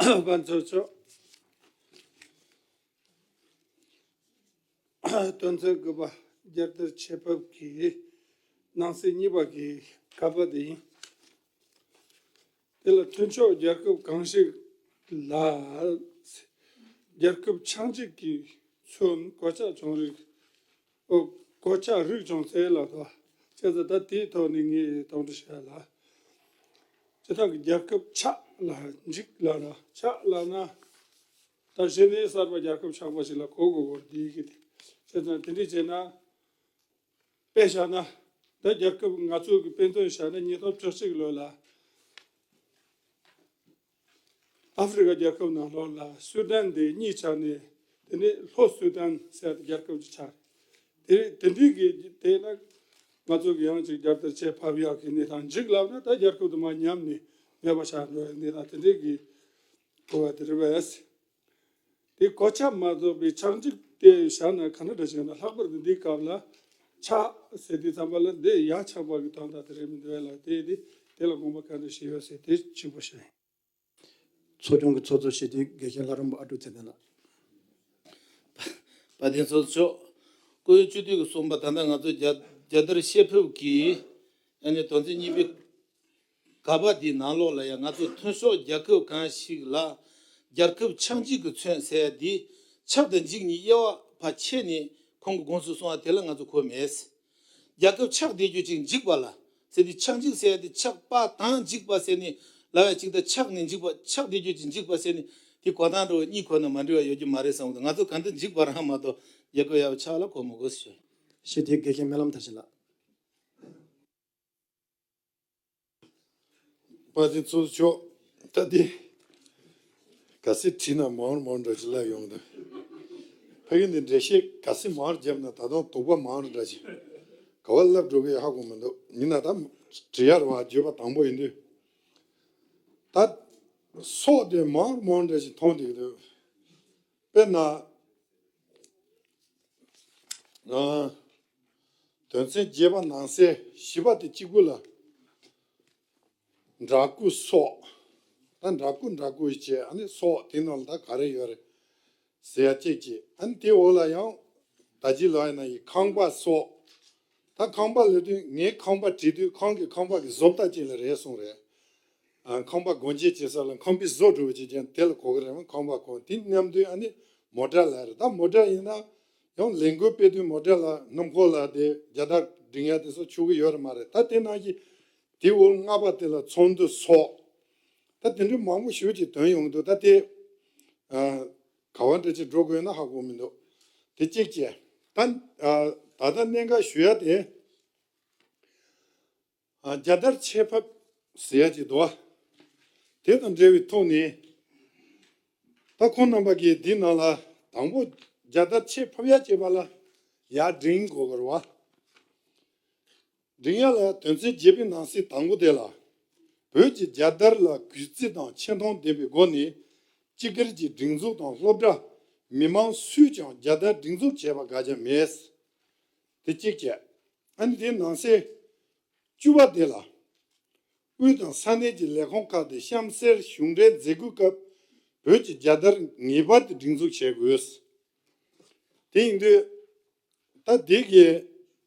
དཔལ་འབྱོར་ཕྱོགས། དོན་ཚན་དགུ་པ་རྒྱལ་དར་ཆེད་ཕབ་ཀྱི་ནང་གསེས་གཉིས་པ་གི་ག་པ་དེ་ཡིན། དེ་ལ་མཐུན་ཕྱོགས་རྒྱལ་ཁབ་གང་ཞིག་ལ་རྒྱལ་ཁབ་ཆགས་འཇིག་གིས་མཚོན་གོད་ཆག་བྱུང་རིགས། ཨོ། གོད་ཆག་རིགས་བྱུང་ཚེ་ལ་དོ། བྱས་ཙང་ད་དེའི་ཐོག་ནས་ངས་དོགས་འདྲི་བྱས་ལ། སྤྱིར་བཏང་གི་རྒྱལ་ཁབ་ཆགས་ལ་འཇིག་ལ་ར་ཆགས་ལ་ན། ད་གཞི་ནས་གསར་པ་རྒྱལ་ཁབ་ཆགས་པ་ཞིག་ལ་གོ་དགོས་པར་འདི་ཡི་གེ་དེ། བྱས་ཙང་དེ་འདྲས་བྱས་ན། དཔེ་བཞག་ན། ད་རྒྱལ་ཁབ་ང་ཚོ་གི་དཔེ་མཚོན་བཞག་ན་ཉིས་སྟོང་བཅུ་གཅིག་ལོ་ལ། ཨ་ཧྥེ་རི་ཁ་རྒྱལ་ཁབ་ནང་ལོགས་ལ་སུ་དན་དེ་གཉིས་ཆགས་ནས། དེ་ནས་ལྷོ་སུ་དན་ཟེར་ཏེ་རྒྱལ་ཁབ་ཅིག་ཆགས། དེ་དེ་འདྲའི་གི་དེ་ན་ང་ཚོ་གི་ཡང་ཅིག་རྒྱལ་དར་ཆེ་ཕབ་ཡག་གི་གནས་སྟངས་འཇིག་ལབ་ན། ད་རྒྱལ་ཁབ་དུ་མ་མཉམ་ནས་མེད་པ་ཆགས་འགྲོ་བའི་གནས་སྟངས་དེ་འདྲའི་གི་གོ་བ་དེ་རེད་པས། དེ་གོད་ཆག་མ་རྫོགས་པའི་ཆགས་འཇིག་དེ་བཞག་ན་ག་འདྲ་འདྲ་ཞིག་ཡོད་ན། ལྷག་པར་དུ་འདིའི་སྐབས་ལ་ཆགས་ཟེར་དུས་ཙམ་པ་ལ་འདི་ཡ་ཆགས་པ་གི་དོན་དག་དེ་རེད་མི་འདུག་ལ། དེ་དེ་དེ་ལ་དགོངས་པ་ག་འདྲ་ཞིག་ཡོད་ཟེར་དེ་གཅིག་པོ་ཞིག་ཡིན། ཚོགས་ཆུང་གི་ཚོགས་གཙོ་བྱེད་དུས་དགེ་བཤེས་ལྷ་རམས་པ་ཨ་ཀྲུག་ཚེ་བརྟན་ལགས། དཔལ་ལྡན་ཚོགས་གཙོ་མཆོག་སྐུ་ཡོད་སྤྱི་འཐུས་ཀྱིས་གསུངས་པ། ད་ལྟ་ང་ཚོ་རྒྱ་རྒྱལ་དར་ཆེ་ཕབ་ཀྱི་ཨ་ནི་དོན་ཚན་གཉིས་པའི་ག་པ་འདིའི་ནང་ལོགས་ལ་ཡང་ང་ཚོ་མཐུན་ཕྱོགས་རྒྱལ་ཁབ་གང་ཞིག་ལ་རྒྱལ་ཁབ་ཆགས་འཇིག་གིས་མཚོན་ཟེར་ཡ་འདི་ཆགས་དང་འཇིག་གཉིས་དབྱེ་བ་ཕར་ཕྱེ་ནས་ཁོང་གིས་དགོངས་ཚུལ་གསུངས་པ་དེ་ལ་ང་ཚོ་གོ་མེད། རྒྱལ་ཁབ་ཆགས་བསྡད་རྒྱུ་ཅིག་འཇིག་པ་ལ་ཟེར་ཏེ། ཆགས་འཇིག་ཟེར་ཡ་དེ་ཆགས་པ་དང་འཇིག་པ་ཟེར་ནས་ལབ་ཡ་ཅིག་དང་། ཆགས་ནས་འཇིག་པ། ཆགས་བསྡད་རྒྱུ་ཅིག་འཇིག་པ་ཟེར་ནས་དེ་གོ་སྟངས་འདྲ་བོ་གཉིས་གོ་ན་མ་འགྲིག་པ་ཡོད་རྒྱུ་མ་རེད་བསམ་གི་འདུག་ང་ཚོ་གང་ལྟར་འཇིག་པ་རང་མ་གཏོགས་རྒྱལ་ཁབ་ཡག་པོ་ཆགས་ལ་གོ་མི་དགོས་ཞུ། ཞེས་དེ་དགེ་བཤེས་སྨོན་ལམ་མཐར་ཕྱིན་ལགས། དཔལ་ལྡན་ཚོགས་གཙོ་མཆོག་ད་དེ་ག་ཚོད་བྲིས་ན་མང་རུ་མང་རུ་འདྲ་ཅིག་ལབ་ཡོང་གི་འདུག་ཕ་གི་འདི་འགྲེལ་བཤད་ག་ཚོད་མང་རུ་བརྒྱབ་ན་ད་དུང་དོགས་པ་མང་རུ་འདྲ་ཅིག་ག་བ་ལབ་འགྲོ་གི་ཧ་གོ་མི་འདུག་ཡིན་ན་ད་བྲིས་ཡར་བ་བརྗོད་པ་དང་པོ་ཡིན་དུས། ད་སྲོག་དེ་མང་རུ་མང་རུ་འདྲ་ཅིག་མཐོང་བསྡད་ཀྱི་འདུག་དཔེར་ན། ཨ། དོན་ཚན་བརྒྱད་པ་ནང་གསེས་བཞི་པ་དེ་གཅིག་པུ་ལ། འདྲ་སྐུ་སྲོག་ད་འདྲ་སྐུ་འདྲ་སྐུ་ཡི་བྱས། ཨ་ནི་སྲོག་དེ་ནང་ལ་ད་ག་རེ་ཡོད་རེད་ཟེར་ཡ་གཅིག་བྱས། ཨ་ནི་དེ་འོག་ལ་ཡང་ད་ཅི་ལ་ཡིན་ན་ཡི་ཁང་པ་སྲོག་ད་ཁང་པ་ལབ་དུས་ངས་ཁང་པ་བྲིས་དུས་ཁང་གི་ཁང་པ་གི་བཟོ་ལྟ་ཅིག་ལ་རེད་གསུངས་རེད། ཨ་ཁང་པ་སྒོ་འབྱེད་བྱེད་ས་ལ་ཁང་པའི་བཟོ་འགྲོ་བ་ཅིག་ཀྱང་དེ་ལ་གོ་གི་རེད། ཁང་པ་གོ་དེ་མཉམ་དུ་ཨ་ནི་མོ་ཊ་ལ་རེད། ད་མོ་ཊ་ཡིན་ན་ཡང་ལས་འགུལ་སྤེལ་དུས་མོ་ཊ་ལ་སྣུམ་འཁོར་ལ་དེ་རྒྱལ་དར་སྒྲེང་ཡ་དེ་ཚོ་ཆོག་གི་ཡོད་རེད་མ་རེད། ད་དེ་ནང་བཞིན་དེ་འོག་ལྔ་པ་དེ་ལ་ཚོགས་འདུ་སོགས་ད་དེ་འདྲའི་མང་པོ་ཞེ་ཅིག་ཐོན་ཡོང་གི་འདུག་ད་དེ་ཨ་ག་བ་འདྲ་ཅིག་འགྲོ་དགོས་ན་ཧ་གོ་མི་འདུག་དེ་གཅིག་བྱས། ད་ཨ་ད་ལྟ་གནད་འགག་ཞུ་ཡ་དེ། ཨ་རྒྱལ་དར་ཆེད་ཕབ་ཟེར་ཡ་ཅིག་འདུག་བ། དེ་དང་འབྲེལ་བའི་ཐོག་ནས་ད་ཁོང་རྣམ་པ་གིས་འདི་ནང་ལ་དང་པོ་རྒྱལ་དར་ཆེད་ཕབ་ཡ་བྱེད་པ་ལ་ཡར་སྒྲེང་དགོས་ཀྱི་རེད་བ། སྒྲེང་ཡ་ལ་དོན་ཚན་བརྒྱད་པའི་ནང་གསེས་དང་པོ་དེ་ལ་བོད་ཀྱི་རྒྱལ་དར་ལ་གུས་བརྩི་དང་ཆེ་མཐོང་ལྡན་པའི་སྒོ་ནས་སྤྱི་སྒེར་གྱི་སྒྲིག་འཛུགས་དང་སློབ་གྲྭ་མི་མང་སུས་ཀྱང་རྒྱལ་དར་སྒྲེང་འཛུགས་བྱས་པ་དགག་བྱ་མེད། དེ་གཅིག་བྱས། ཨ་ནི་དེའི་ནང་གསེས་བཅུ་པ་དེ་ལ། དབུས་དང་ས་གནས་ཀྱི་ལས་ཁུངས་ཁག་ཏུ་གཤམ་གསལ་གཞུང་འབྲེལ་མཛད་སྒོའི་སྐབས་བོད་ཀྱི་རྒྱལ་དར་ངེས་པར་དུ་སྒྲེང་འཛུགས་བྱེད་དགོས། དེ་ཡིན་དུས། ད་དེ་གའི་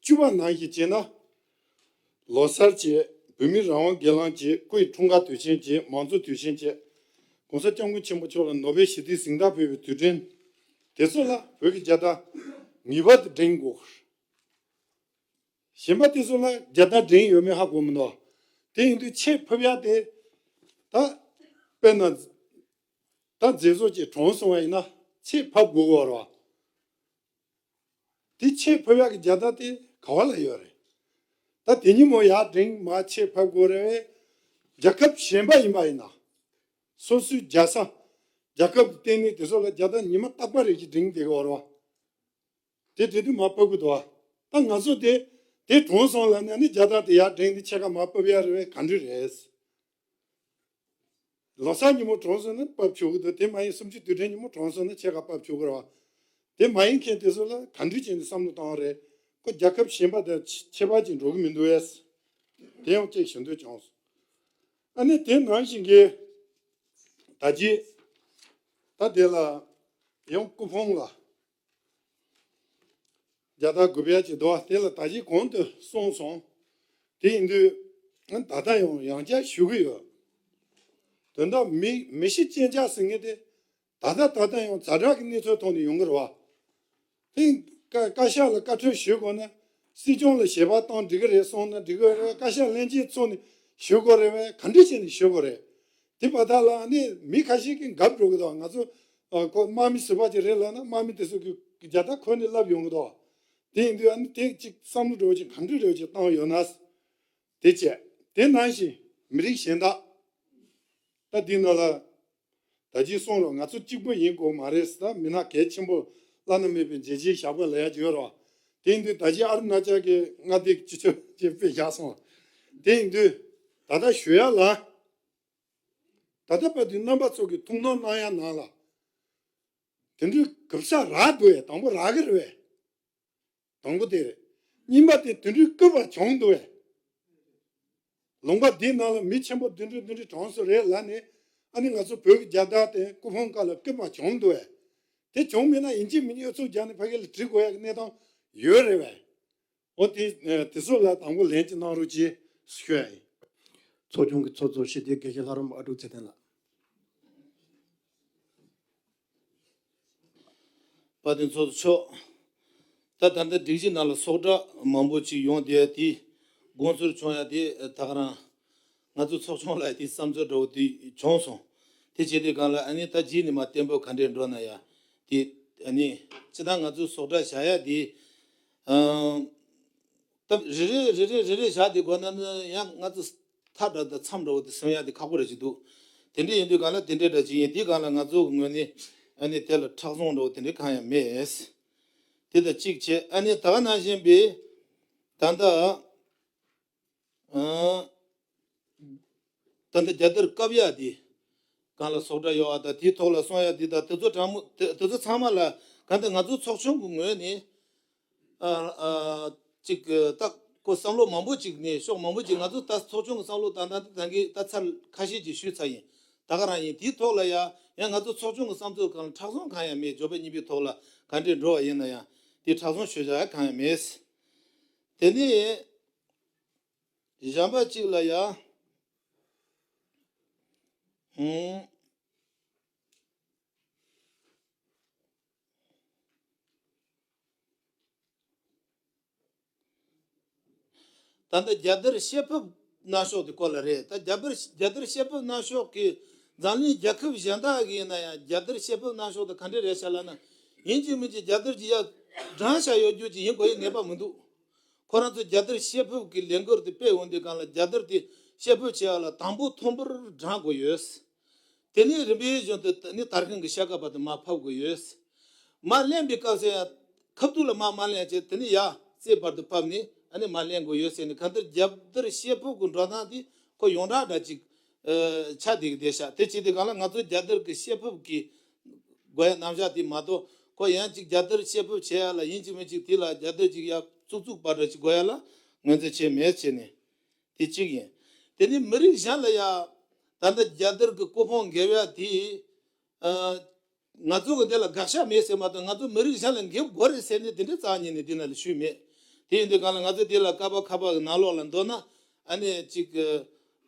བཅུ་པ་ནང་བཞིན་བྱས་ན། ལོ་གསར་བྱས། བོད་མིའི་རང་དབང་སྒེར་ལངས་བྱས། སྐུའི་འཁྲུངས་སྐར་དུས་ཆེན་བྱས། མང་གཙོའི་དུས་ཆེན་བྱས། ༸གོང་ས་༸སྐྱབས་མགོན་ཆེན་པོ་མཆོག་ལ་ནོ་བེལ་ཞི་བདེའི་གཟེངས་རྟགས་ཕུལ་བའི་དུས་དྲན། དེ་ཚོ་ལ་བོད་ཀྱི་རྒྱལ་དར་ངེས་པར་དུ་སྒྲེང་དགོས། གཞན་པ་དེ་ཚོ་ལ་རྒྱལ་དར་སྒྲེང་ཡོད་མེད་ཧ་གོ་མི་འདུག་དེ་ཡིན་དུས་ཆེད་ཕབ་ཡ་དེ་ད་དཔེར་ན་ད་མཛད་གཙོ་ཅིག་གྲོངས་སོང་བ་ཡིན་ན་ཆེད་ཕབ་དགོས་ཀྱི་ཡོད་རེད་བ། དེ་ཆེད་ཕབ་ཡ་གི་རྒྱལ་དར་དེ་ག་བ་ལ་ཡོད་རེད། ད་དེ་ཉིན་མོ་ཡར་སྒྲེང་མར་ཆེད་ཕབ་དགོས་རེད་བས། རྒྱལ་ཁབ་གཞན་པ་ཡིན་པ་ཡིན་ན། སོ་སོའི་རྒྱལ་ས། རྒྱལ་ཁབ་ཀྱི་ལྟེ་གནས་དེ་ཚོ་ལ་རྒྱལ་དར་ཉི་མ་རྟག་པ་རེ་ཞིག་སྒྲེང་བསྡད་ཀྱི་ཡོད་རེད་བ། དེ་དེ་དུས་མར་ཕབ་གི་འདུག་བ། ད་ང་ཚོ་དེ་དེ་གྲོངས་སོང་ལབ་ནས་ནི་རྒྱལ་དར་དེ་ཡར་སྒྲེང་ནས་ཕྱེད་ཀ་མར་ཕབ་ཡ་རེད་བས། ག་འདྲ་རེད། ལོ་གསར་ཉིན་མོ་གྲོངས་སོང་ན་ཕབ་ཆོག་གི་འདུག་དེ་མ་ཡིན་གསུམ་བཅུའི་དུས་དྲན་ཉིན་མོ་གྲོངས་སོང་ན་ཕྱེད་ཀ་ཕབ་ཆོག་གི་རེད་བ། དེ་མ་ཡིན་མཁན་དེ་ཚོ་ལ་ག་འདྲ་བྱས་ནས་བསམ་བློ་བཏང་བ་རེད། ཁོ་རྒྱལ་ཁབ་གཞན་པ་དང་ཁྱད་པར་ཅིག་འགྲོ་གི་མི་འདུག་ཨེ། དེ་ཡང་གཅིག་ཞུ་འདོད་བྱུང་སོང་། ཨ་ནི་དེ་ནང་བཞིན་གྱི་ད་རྗེས་ད་དེ་ལ་ཡང་སྐུ་ཕུང་ལ། རྒྱལ་དར་དགོས་པའི་ཅིག་འདུག་དེ་ལ་ད་གིན་གོང་དུ་གསུངས་སོང་། དེ་ཡིན་དུས་ད་ལྟ་ཡང་ཡང་བསྐྱར་ཞུ་གི་ཡོད། དོན་དག་མི་མི་ཤི་རྐྱེན་ཆག་ཟེར་མཁན་དེ་ད་ལྟ་ད་ལྟ་ཡང་ཛ་དྲག་གི་གནས་ཚུལ་ཐོག་ནས་ཡོང་གི་རེད་བ། དེ་བཀའ་བཀའ་ཤག་ལ་བཀའ་འཁྲོལ་ཞུ་དགོས་ན་སྲིད་སྐྱོང་ལ་ཞལ་པར་བཏང་འགྲིག་གི་རེད་གསུངས་ན་འགྲིག་གི་རེད། བཀའ་ཤག་ལྷན་རྒྱས་ཚོགས་ནས་ཞུ་དགོས་རེད་བས། ག་འདྲ་བྱས་ནས་ཞུ་དགོས་རེད། དེ་བར་ཐག་ལ་ནི་མི་ཁ་ཤས་ཀྱིས་འགབ་འགྲོ་གི་འདུག་ང་ཚོ་ཨ་ཁོ་དམག་མི་ཟུར་པ་ཅིག་རེད་ལབ་ན་དམག་མི་དེ་ཚོ་གི་རྒྱལ་དར་ཁུར་ནས་བསླེབས་ཡོང་གི་འདུག་དེ་ཡིན་དུས་ཨ་ནི་དེ་ཅིག་བསམ་བློ་འགྲོ་ཅིག་ག་འདྲ་རེ་ཅིག་བཏང་ཡོད་ན། དེ་བྱས་དེ་ནང་བཞིན་མི་རིགས་གཞན་དག་ད་འདི་ནང་ལ་ད་ཅི་གསུངས་རོགས། ང་ཚོ་གཅིག་པུ་ཡིན་དགོས་མ་རེད་ཟེར། ད་མི་སྣ་གལ་ཆེན་པོ་བླ་ན་མེད་པའི་མཛད་རྗེས་བཞག་པ་ལ་ཡ་ཅིག་ཡོད་རོགས། དེ་ཡིན་དུས་ད་ཅི་ཨ་རུ་ན་ཅལ་གྱི་མངའ་སྡེ་སྤྱི་ཁྱབ་ཅེས་དཔེ་བཞག་སོང་། དེ་ཡིན་དུས་ད་ལྟ་ཞུ་ཡ་ལ། ད་ལྟ་བར་དུ་རྣམ་པ་ཚོ་གི་ཐུགས་སྣང་གནང་ཡ་ནང་ལ། དེ་འདྲའི་གུབ་ས་རག་འདུག་བས། དང་པོ་རག་གི་རེད་བས། དང་པོ་དེ་རེད། གཉིས་པ་དེ་དེ་འདྲའི་སྐུད་པ་བྱུང་འདུག་བས། ལུང་པ་འདིའི་ནང་ལ་མི་ཆེན་པོ་དེ་འདྲའི་དེ་འདྲའི་གྲངས་སུ་རེད་ལབ་ནས། ཨ་ནི་ང་ཚོ་བོད་ཀྱི་རྒྱལ་དར་དེ་སྐུ་ཕུང་སྒང་ལ་སྐུད་པ་བྱུང་འདུག་བས། དེ་བྱུང་མེད་ན་ཡིན་གཅིག་མིན་གཅིག་ཨུ་ཚུགས་རྒྱག་ནས་ཕ་གི་ལ་འབྲི་དགོས་ཡ་གི་གནས་སྟངས་ཡོད་རེད་བས། འོ་དེ་དེ་ཚོ་ལ་དང་པོ་ལན་གཅིག་གནང་རོགས་གྱིས་ཞུ་ཡ་ཡིན། ཚོགས་ཆུང་གི་ཚོགས་གཙོ་སྤྱི་འཐུས་དགེ་བཤེས་ལྷ་རམས་ཨ་ཀྲུག་ཚེ་བརྟན་ལགས། དཔལ་ལྡན་ཚོགས་གཙོ་མཆོག་ད་ད་ལྟ་སྒྲིག་གཞི་ནང་ལ་ཚོགས་བསྒྲགས་མང་པོ་ཅིག་ཡོང་བསྡད་དེ་དགོངས་ཚུལ་བྱུང་ཡ་དེ་ད་ག་རང་ང་ཚོ་ཚོགས་ཆུང་ལ་དེ་བསམ་ཚུལ་འདྲ་བོ་དེ་བྱུང་སོང་། དེ་བྱས་དུས་སྒང་ལ་ཨ་ནི་ད་རྗེས་ནས་མར་བརྟན་པོ་ག་འདྲས་འགྲོ་ན་ཡ་དེ་ཨ་ནི་སྤྱིར་བཏང་ང་ཚོ་ཚོགས་བསྒྲགས་བྱ་ཡ་དེ་ཨང་། སྟབས་རེ་རེ་རེ་རེ་རེ་རེ་བཞག་དེ་དགོས་ན་ནི་ཡང་ང་ཚོ་ཐག་འདྲ་དང་མཚམས་འདྲ་བོ་དེ་སོན་ཡ་དེ་ཁག་པོ་རེ་ཞིག་འདུག་དེ་འདྲ་ཡིན་དུས་གང་ལ་དེ་འདྲ་འདྲ་ཅིག་ཡིན་དེའི་སྒང་ལ་ང་ཚོ་གི་ངོས་ནས་ཨ་ནི་དེ་ལ་མཁྲེགས་བཟུང་འདྲ་བོ་དེ་འདྲ་གང་ཡང་མེད། དེ་དང་གཅིག་བྱས་ཨ་ནི་ད་ག་ནང་བཞིན་པའི་ད་ལྟ་ཨང་། ད་ལྟ་རྒྱལ་དར་བཀབ་ཡག་དེ་གང་ལ་ཚོགས་བསྒྲགས་ཡོད་པ་དང་དེའི་ཐོག་ལ་གསུང་ཡག་དེ་དང་དེ་ཚོ་དྲང་མོ་དེ་དེ་ཚོ་ཚང་མ་ལ་གང་ལྟར་ང་ཚོ་ཚོགས་ཆུང་གི་ངོས་ནས་ཨ་ཨ་ཅིག་ད་ཁོ་བསམ་བློ་མང་པོ་ཅིག་ནས་ཕྱོགས་མང་པོ་ཅིག་ང་ཚོ་ད་ཚོགས་ཆུང་གི་བསམ་བློ་བཏང་སྟངས་དེ་ད་གིན་ད་ཚར་ཁ་ཤས་ཅིག་ཞུས་ཚར་ཡིན། ད་ག་རང་ཡིན། དེའི་ཐོག་ལ་ཡ་ཡང་ང་ཚོ་ཚོགས་ཆུང་གི་བསམ་ཚུལ་གང་ལ་མཁྲེགས་བཟུང་གང་ཡང་མེད། འབྱོར་པ་གཉིས་པའི་ཐོག་ལ་ག་འདྲས་འགྲོ་བ་ཡིན་ན་ཡང་དེ་མཁྲེགས་བཟུང་ཞུ་བྱ་ཡ་གང་ཡང་མེད། དེ་ནས། གཞན་པ་གཅིག་ལ་ཡ། ཨང་། ད་ལྟ་རྒྱལ་དར་བཤད་ཕབ་གནང་ཕྱོགས་དེ་སྐོར་ལ་རེད། ད་རྒྱལ་དར་རྒྱལ་དར་བཤད་ཕབ་གནང་ཕྱོགས་ཀྱི་འཛམ་གླིང་རྒྱལ་ཁབ་གཞན་དག་གི་ཡིན་ན་ཡང་རྒྱལ་དར་བཤད་ཕབ་གནང་ཕྱོགས་དེ་ག་འདྲ་རེད་ཤག་ལབ་ན། ཡིན་གཅིག་མིན་གཅིག་རྒྱལ་དར་གྱི་ཡར་བགྲངས་བཞག་ཡོད་རྒྱུ་ཅིག་ཡིན་དགོས་ཡའི་ངེས་པ་མི་འདུག་ཁོ་རང་ཚོ་རྒྱལ་དར་བཤད་ཕབ་ཀྱི་ལས་འགུལ་དེ་སྤེལ་འོང་དུས་སྒང་ལ་རྒྱལ་དར་དེ་བཤད་ཕབ་བྱེད་ཡ་ལ་དང་པོ་ཐོག་མར་བགྲང་དགོས་ཡོད། དེ་ནས་རིམ་པས་བཞིན་དུ་ནི་དར་ཤིང་གི་ཤ་ཁ་བར་དུ་མར་ཕབ་དགོས་ཡོད། མར་ལེན་པའི་སྐབས་སུ་ཡང་ཁ་ཐུག་ལ་མར་མར་ལེན་བྱས། དེ་ནས་ཡར་རྩེ་བར་དུ་ཕབ་ནས་ཨ་ནི་མར་ལེན་དགོས་ཡོད་ཟེར་ནས། གང་ལྟར་རྒྱལ་དར་བཤད་ཕབ་ཀྱི་འགྲོ་སྟངས་དེ་ཁོ་ཡོངས་གྲགས་འདྲ་ཅིག་ཨ་ཆགས་བསྡད་ཀྱི་བསྡད་ཤག་དེ་བྱེད་དུས་སྒང་ལ་ང་ཚོ་རྒྱལ་དར་གྱི་བཤད་ཕབ་ཀྱི་དགོས་ཡ་རྣམ་གཞག་དེ་མ་གཏོགས། ཁོ་ཡང་ཅིག་རྒྱལ་དར་བཤད་ཕབ་བྱེད་ཡ་ལ་ཡིན་གཅིག་མིན་གཅིག་དེ་ལ་རྒྱལ་དར་ཅིག་ཡར་བཙུགས་བཙུགས་པ་འདྲ་ཅིག་དགོས་ཡ་ལ་ངོས་འཛིན་བྱས་མེད་བྱས་ནས། དེ་གཅིག་ཡིན། དེ་ནས་མི་རིགས་གཞན་ལ་ཡང་ད་ལྟ་རྒྱལ་དར་གྱི་སྐུ་ཕུང་འགེབས་ཡ་དེ། ཨ། ང་ཚོ་གི་དེ་ལ་དགག་བྱ་མེད་ཟེར་མ་གཏོགས། ང་ཚོ་མི་རིགས་གཞན་ལ་འགེབས་དགོས་རེད་ཟེར་ནས་དེ་འདྲ་རྩ་བ་ཉིད་ནས་འདི་ན་ལ་ཞུས་མེད། དེ་ཡིན་དུས་སྒང་ལ་ང་ཚོ་དེ་ལ་ཀ་པ་ཁ་པ་གི་ནང་ལོགས་ལ་མདོར་ན་ཨ་ནི་གཅིག་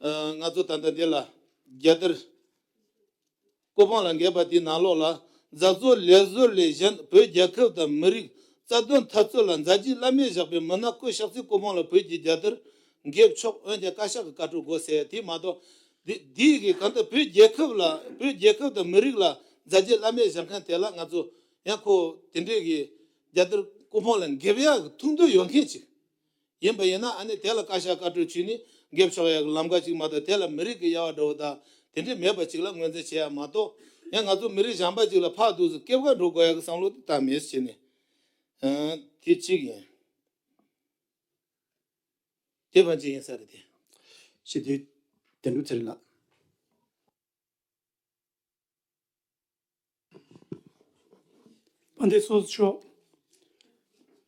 ཨ། ང་ཚོ་ད་ལྟ་འདི་ལ་རྒྱལ་དར་སྐུ་ཕུང་ལ་འགེབས་པ་དེའི་ནང་ལོགས་ལ། རྫ་བཟོ་ལས་བཟོ་ལས་གཞན་བོད་རྒྱལ་ཁབ་དང་མི་རིགས་རྩ་དོན་འཐབ་རྩོད་ལ་མཛད་རྗེས་བླ་མེད་བཞག་པའི་མི་སྣ་སྐུ་གཤེགས་སའི་སྐུ་ཕུང་ལ་བོད་ཀྱི་རྒྱལ་དར་འགེབས་ཆོག་འོན་ཀྱང་བཀའ་ཤག་གི་བཀའ་འཁྲོལ་དགོས་ཟེར། དེ་མ་གཏོགས། འདི་འདི་གི་གང་ལྟར་བོད་རྒྱལ་ཁབ་ལ་བོད་རྒྱལ་ཁབ་དང་མི་རིགས་ལ་མཛད་རྗེས་བླ་མེད་བཞག་མཁན་དེ་ལ་ང་ཚོ་ཡང་ཁོ་དེ་འདྲའི་གི་རྒྱལ་དར་སྐུ་ཕུང་ལ་འགེབས་ཡག་གི་ཐུགས་འདུན་ཡོད་མཁན་ཅིག་ཡིན་པ་ཡིན་ན། ཨ་ནི་དེ་ལ་བཀའ་ཤག་བཀའ་འཁྲོལ་བྱས་ནས་འགེབས་ཆོག་ཡག་གི་ལམ་ཁ་ཅིག་མ་གཏོགས། དེ་ལ་མི་རིགས་ཀྱི་དབྱེ་བ་འདྲ་བོ་དང་དེ་འདྲའི་མེད་པ་ཅིག་ལ་ངོས་འཛིན་བྱེད་ཡག་མ་གཏོགས། ཡང་ང་ཚོ་མི་རིགས་གཞན་པ་ཅིག་ལ་ཕར་འདུག་སེ་སྐྱེབས་ཁ་འགྲོ་དགོས་ཡག་གི་བསམ་བློ་དེ་ད་མེད་བྱས་ནས། ཨ། དེ་གཅིག་ཡིན། དེ་བ་ཅི་ཡིན་ས་རེད་དེ། ཞེས་དེ་དོན་གྲུབ་ཚེ་རིང་ལགས། དཔལ་ལྡན་ཚོགས་གཙོ་མཆོག་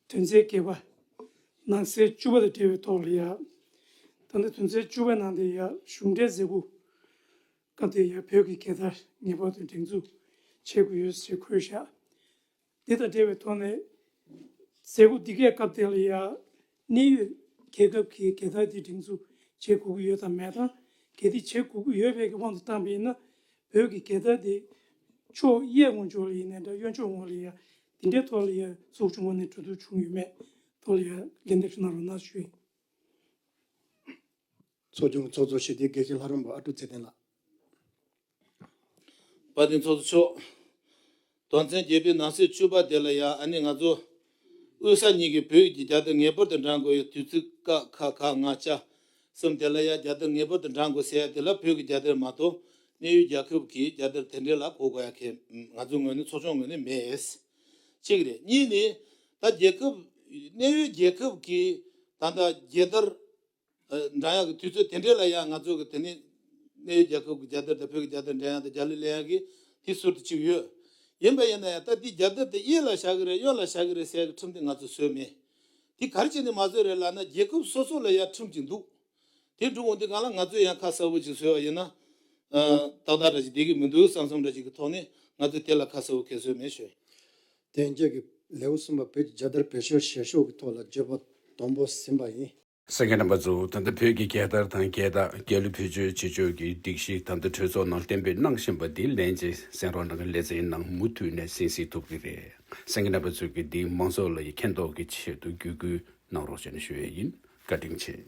དོན་ཚན་བརྒྱད་པ། ནང་གསེས་བཅུ་པ་དང་འབྲེལ་བའི་ཐོག་ལ་ཡ། ད་ལྟ་དོན་ཚན་བཅུ་པའི་ནང་དེ་ཡ་གཞུང་འབྲེལ་མཛད་སྒོ་སྐབས་དེ་ཡ་བོད་ཀྱི་རྒྱལ་དར་ངེས་པར་དུ་སྒྲེང་འཛུགས་བྱེད་དགོས་ཡོད་ཅེས་འཁོད་བཞག་དེ་དང་འབྲེལ་བའི་ཐོག་ནས། མཛད་སྒོ་འདི་གའི་སྐབས་དེ་ལ་ཡང་གནད་ཡོད་རྒྱལ་ཁབ་ཀྱི་རྒྱལ་དར་དེ་སྒྲེང་འཛུགས་བྱེད་དགོས་ཀྱི་ཡོད་དམ་མེད་དང་། གལ་ཏེ་བྱེད་དགོས་ཀྱི་ཡོད་པའི་དབང་དུ་བཏང་པ་ཡིན་ན། བོད་ཀྱི་རྒྱལ་དར་དེ་ཕྱོགས་གཡས་ངོས་ཕྱོགས་ལ་ཡིན་ནའི་འདྲ། གཡོན་ཕྱོགས་ངོས་ལ་ཡང་དེ་འདྲའི་ཐོག་ལ་ཡང་འཛུགས་བྱུང་བ་ནས་གྲོས་བསྡུར་བྱུང་ཡོད་མེད་ཐོག་ལ་ཡང་ལན་འདེབས་ཤིག་གནང་རོགས་གནང་ཞུ་ཡིན། ཚོགས་ཆུང་ཚོགས་གཙོ་ཞི་བདེའི་དགེ་བཤེས་ལྷ་རམས་པ་ཨ་ཀྲུག་ཚེ་བརྟན་ལགས། དཔལ་ལྡན་ཚོགས་གཙོ་མཆོག་དོན་ཚན་བརྒྱད་པའི་ནང་གསེས་བཅུ་པ་དེ་ལ་ཡང་ཨ་ནི་ང་ཚོ་དབུས་ས་གཉིས་ཀྱི་བོད་ཀྱི་རྒྱལ་དར་ངེས་པར་དུ་འགྲེང་དགོས་ཡོད། དུས་ཚིགས་ཀ་ཁ་ག་ང་ཅ་གསུམ་དེ་ལ་ཡང་རྒྱལ་དར་ངེས་པར་དུ་འགྲེང་དགོས་ཟེར་ཡ་དེ་ལ་བོད་ཀྱི་རྒྱལ་དར་མ་གཏོགས་གནད་ཡོད་རྒྱལ་ཁབ་ཀྱི་རྒྱལ་དར་དེ་འདྲའི་ལ་གོ་དགོས་ཡ་གི་ང་ཚོའི་ངོས་ནས་ཚོགས་ཆུང་ངོས་ནས་མེད། གཅིག་རེད། གཉིས་ནི་ད་རྒྱལ་ཁབ་གནད་ཡོད་རྒྱལ་ཁབ་ཀྱི་ད་ལྟ་རྒྱལ་དར་ཨ། འགྲེང་ཡག་གི་དུས་ཚོད་དེ་འདྲའི་ལ་ཡང་ང་ཚོ་གི་དེ་ནི་གནད་ཡོད་རྒྱལ་ཁབ་ཀྱི་རྒྱལ་དར་དང་བོད་ཀྱི་རྒྱལ་དར་འགྲེང་ཡག་དང་རྒྱ་གླུ་ལེན་ཡག་གི་དེ་ཟུར་དུ་བཅུག་ཡོད། ཡིན་པ་ཡིན་ན་ཡང་ད་དེ་རྒྱལ་དར་དེ་གཡས་ལ་བཞག་གི་རེད་གཡོན་ལ་བཞག་གི་རེད་ཟེར་ཡག་གི་ཁྲིམས་དེ་ང་ཚོ་བཟོས་མེད། དེ་ག་རེ་བྱས་ནས་མ་བཟོས་རེད་ལབ་ན་རྒྱལ་ཁབ་སོ་སོ་ལ་ཡང་ཁྲིམས་ཅིག་འདུག་དེ་འགྲུབ་འོང་དུས་སྒང་ལ་ང་ཚོས་ཡང་ཁ་གསལ་པོ་ཅིག་བཟོས་པ་ཡིན་ན། ཨ། ཏག་ཏག་འདྲ་ཅིག་བསྡད་ཀྱི་མི་འདུག་བསམ་བསམ་འདྲ་ཅིག་གི་ཐོག་ནས་ང་ཚོས་དེ་ལ་ཁ་གསལ་པོ་གང་ཡང་བཟོས་མེད་ཞུ། དེ་རྗེས་ཀྱི་ལེའུ་གསུམ་པ་བོད་ཀྱི་རྒྱལ་དར་བེད་སྤྱོད་བྱེད་ཕྱོགས་ཀྱི་ཐོག་ལ་བརྗོད་པ་དང་པོ་ཟིན་པ་ཡིན། གསན་མཁན་རྣམ་པ་ཚོ། ད་ལྟ་བོད་ཀྱི་རྒྱལ་དར་དང་རྒྱལ་རྟགས་རྒྱལ་གླུ་བེད་སྤྱོད་བྱེད་ཕྱོགས་ཀྱི་སྒྲིག་གཞི་ད་ལྟ་གྲོས་ཚོགས་ནང་གཏན་འབེབས་གནང་བཞིན་པ་འདི་ལན་གཅིག་གསན་རོགས་གནང་། ལེ་ཚན་ནང་མུ་མཐུད་ནས་གསན་གཟིགས་ཐུབ་ཀྱི་རེད། གསན་མཁན་རྣམ་པ་ཚོས་ཀྱིས་འདི་མང་ཚོགས་ལ་མཁྱེན་རྟོགས་ཀྱི་ཆེད་དུ་བརྒྱུད་སྐུལ་གནང་རོགས་ཞེས་ནས་ཞུ་ཡས་ཡིན། བཀའ་དྲིན་ཆེ།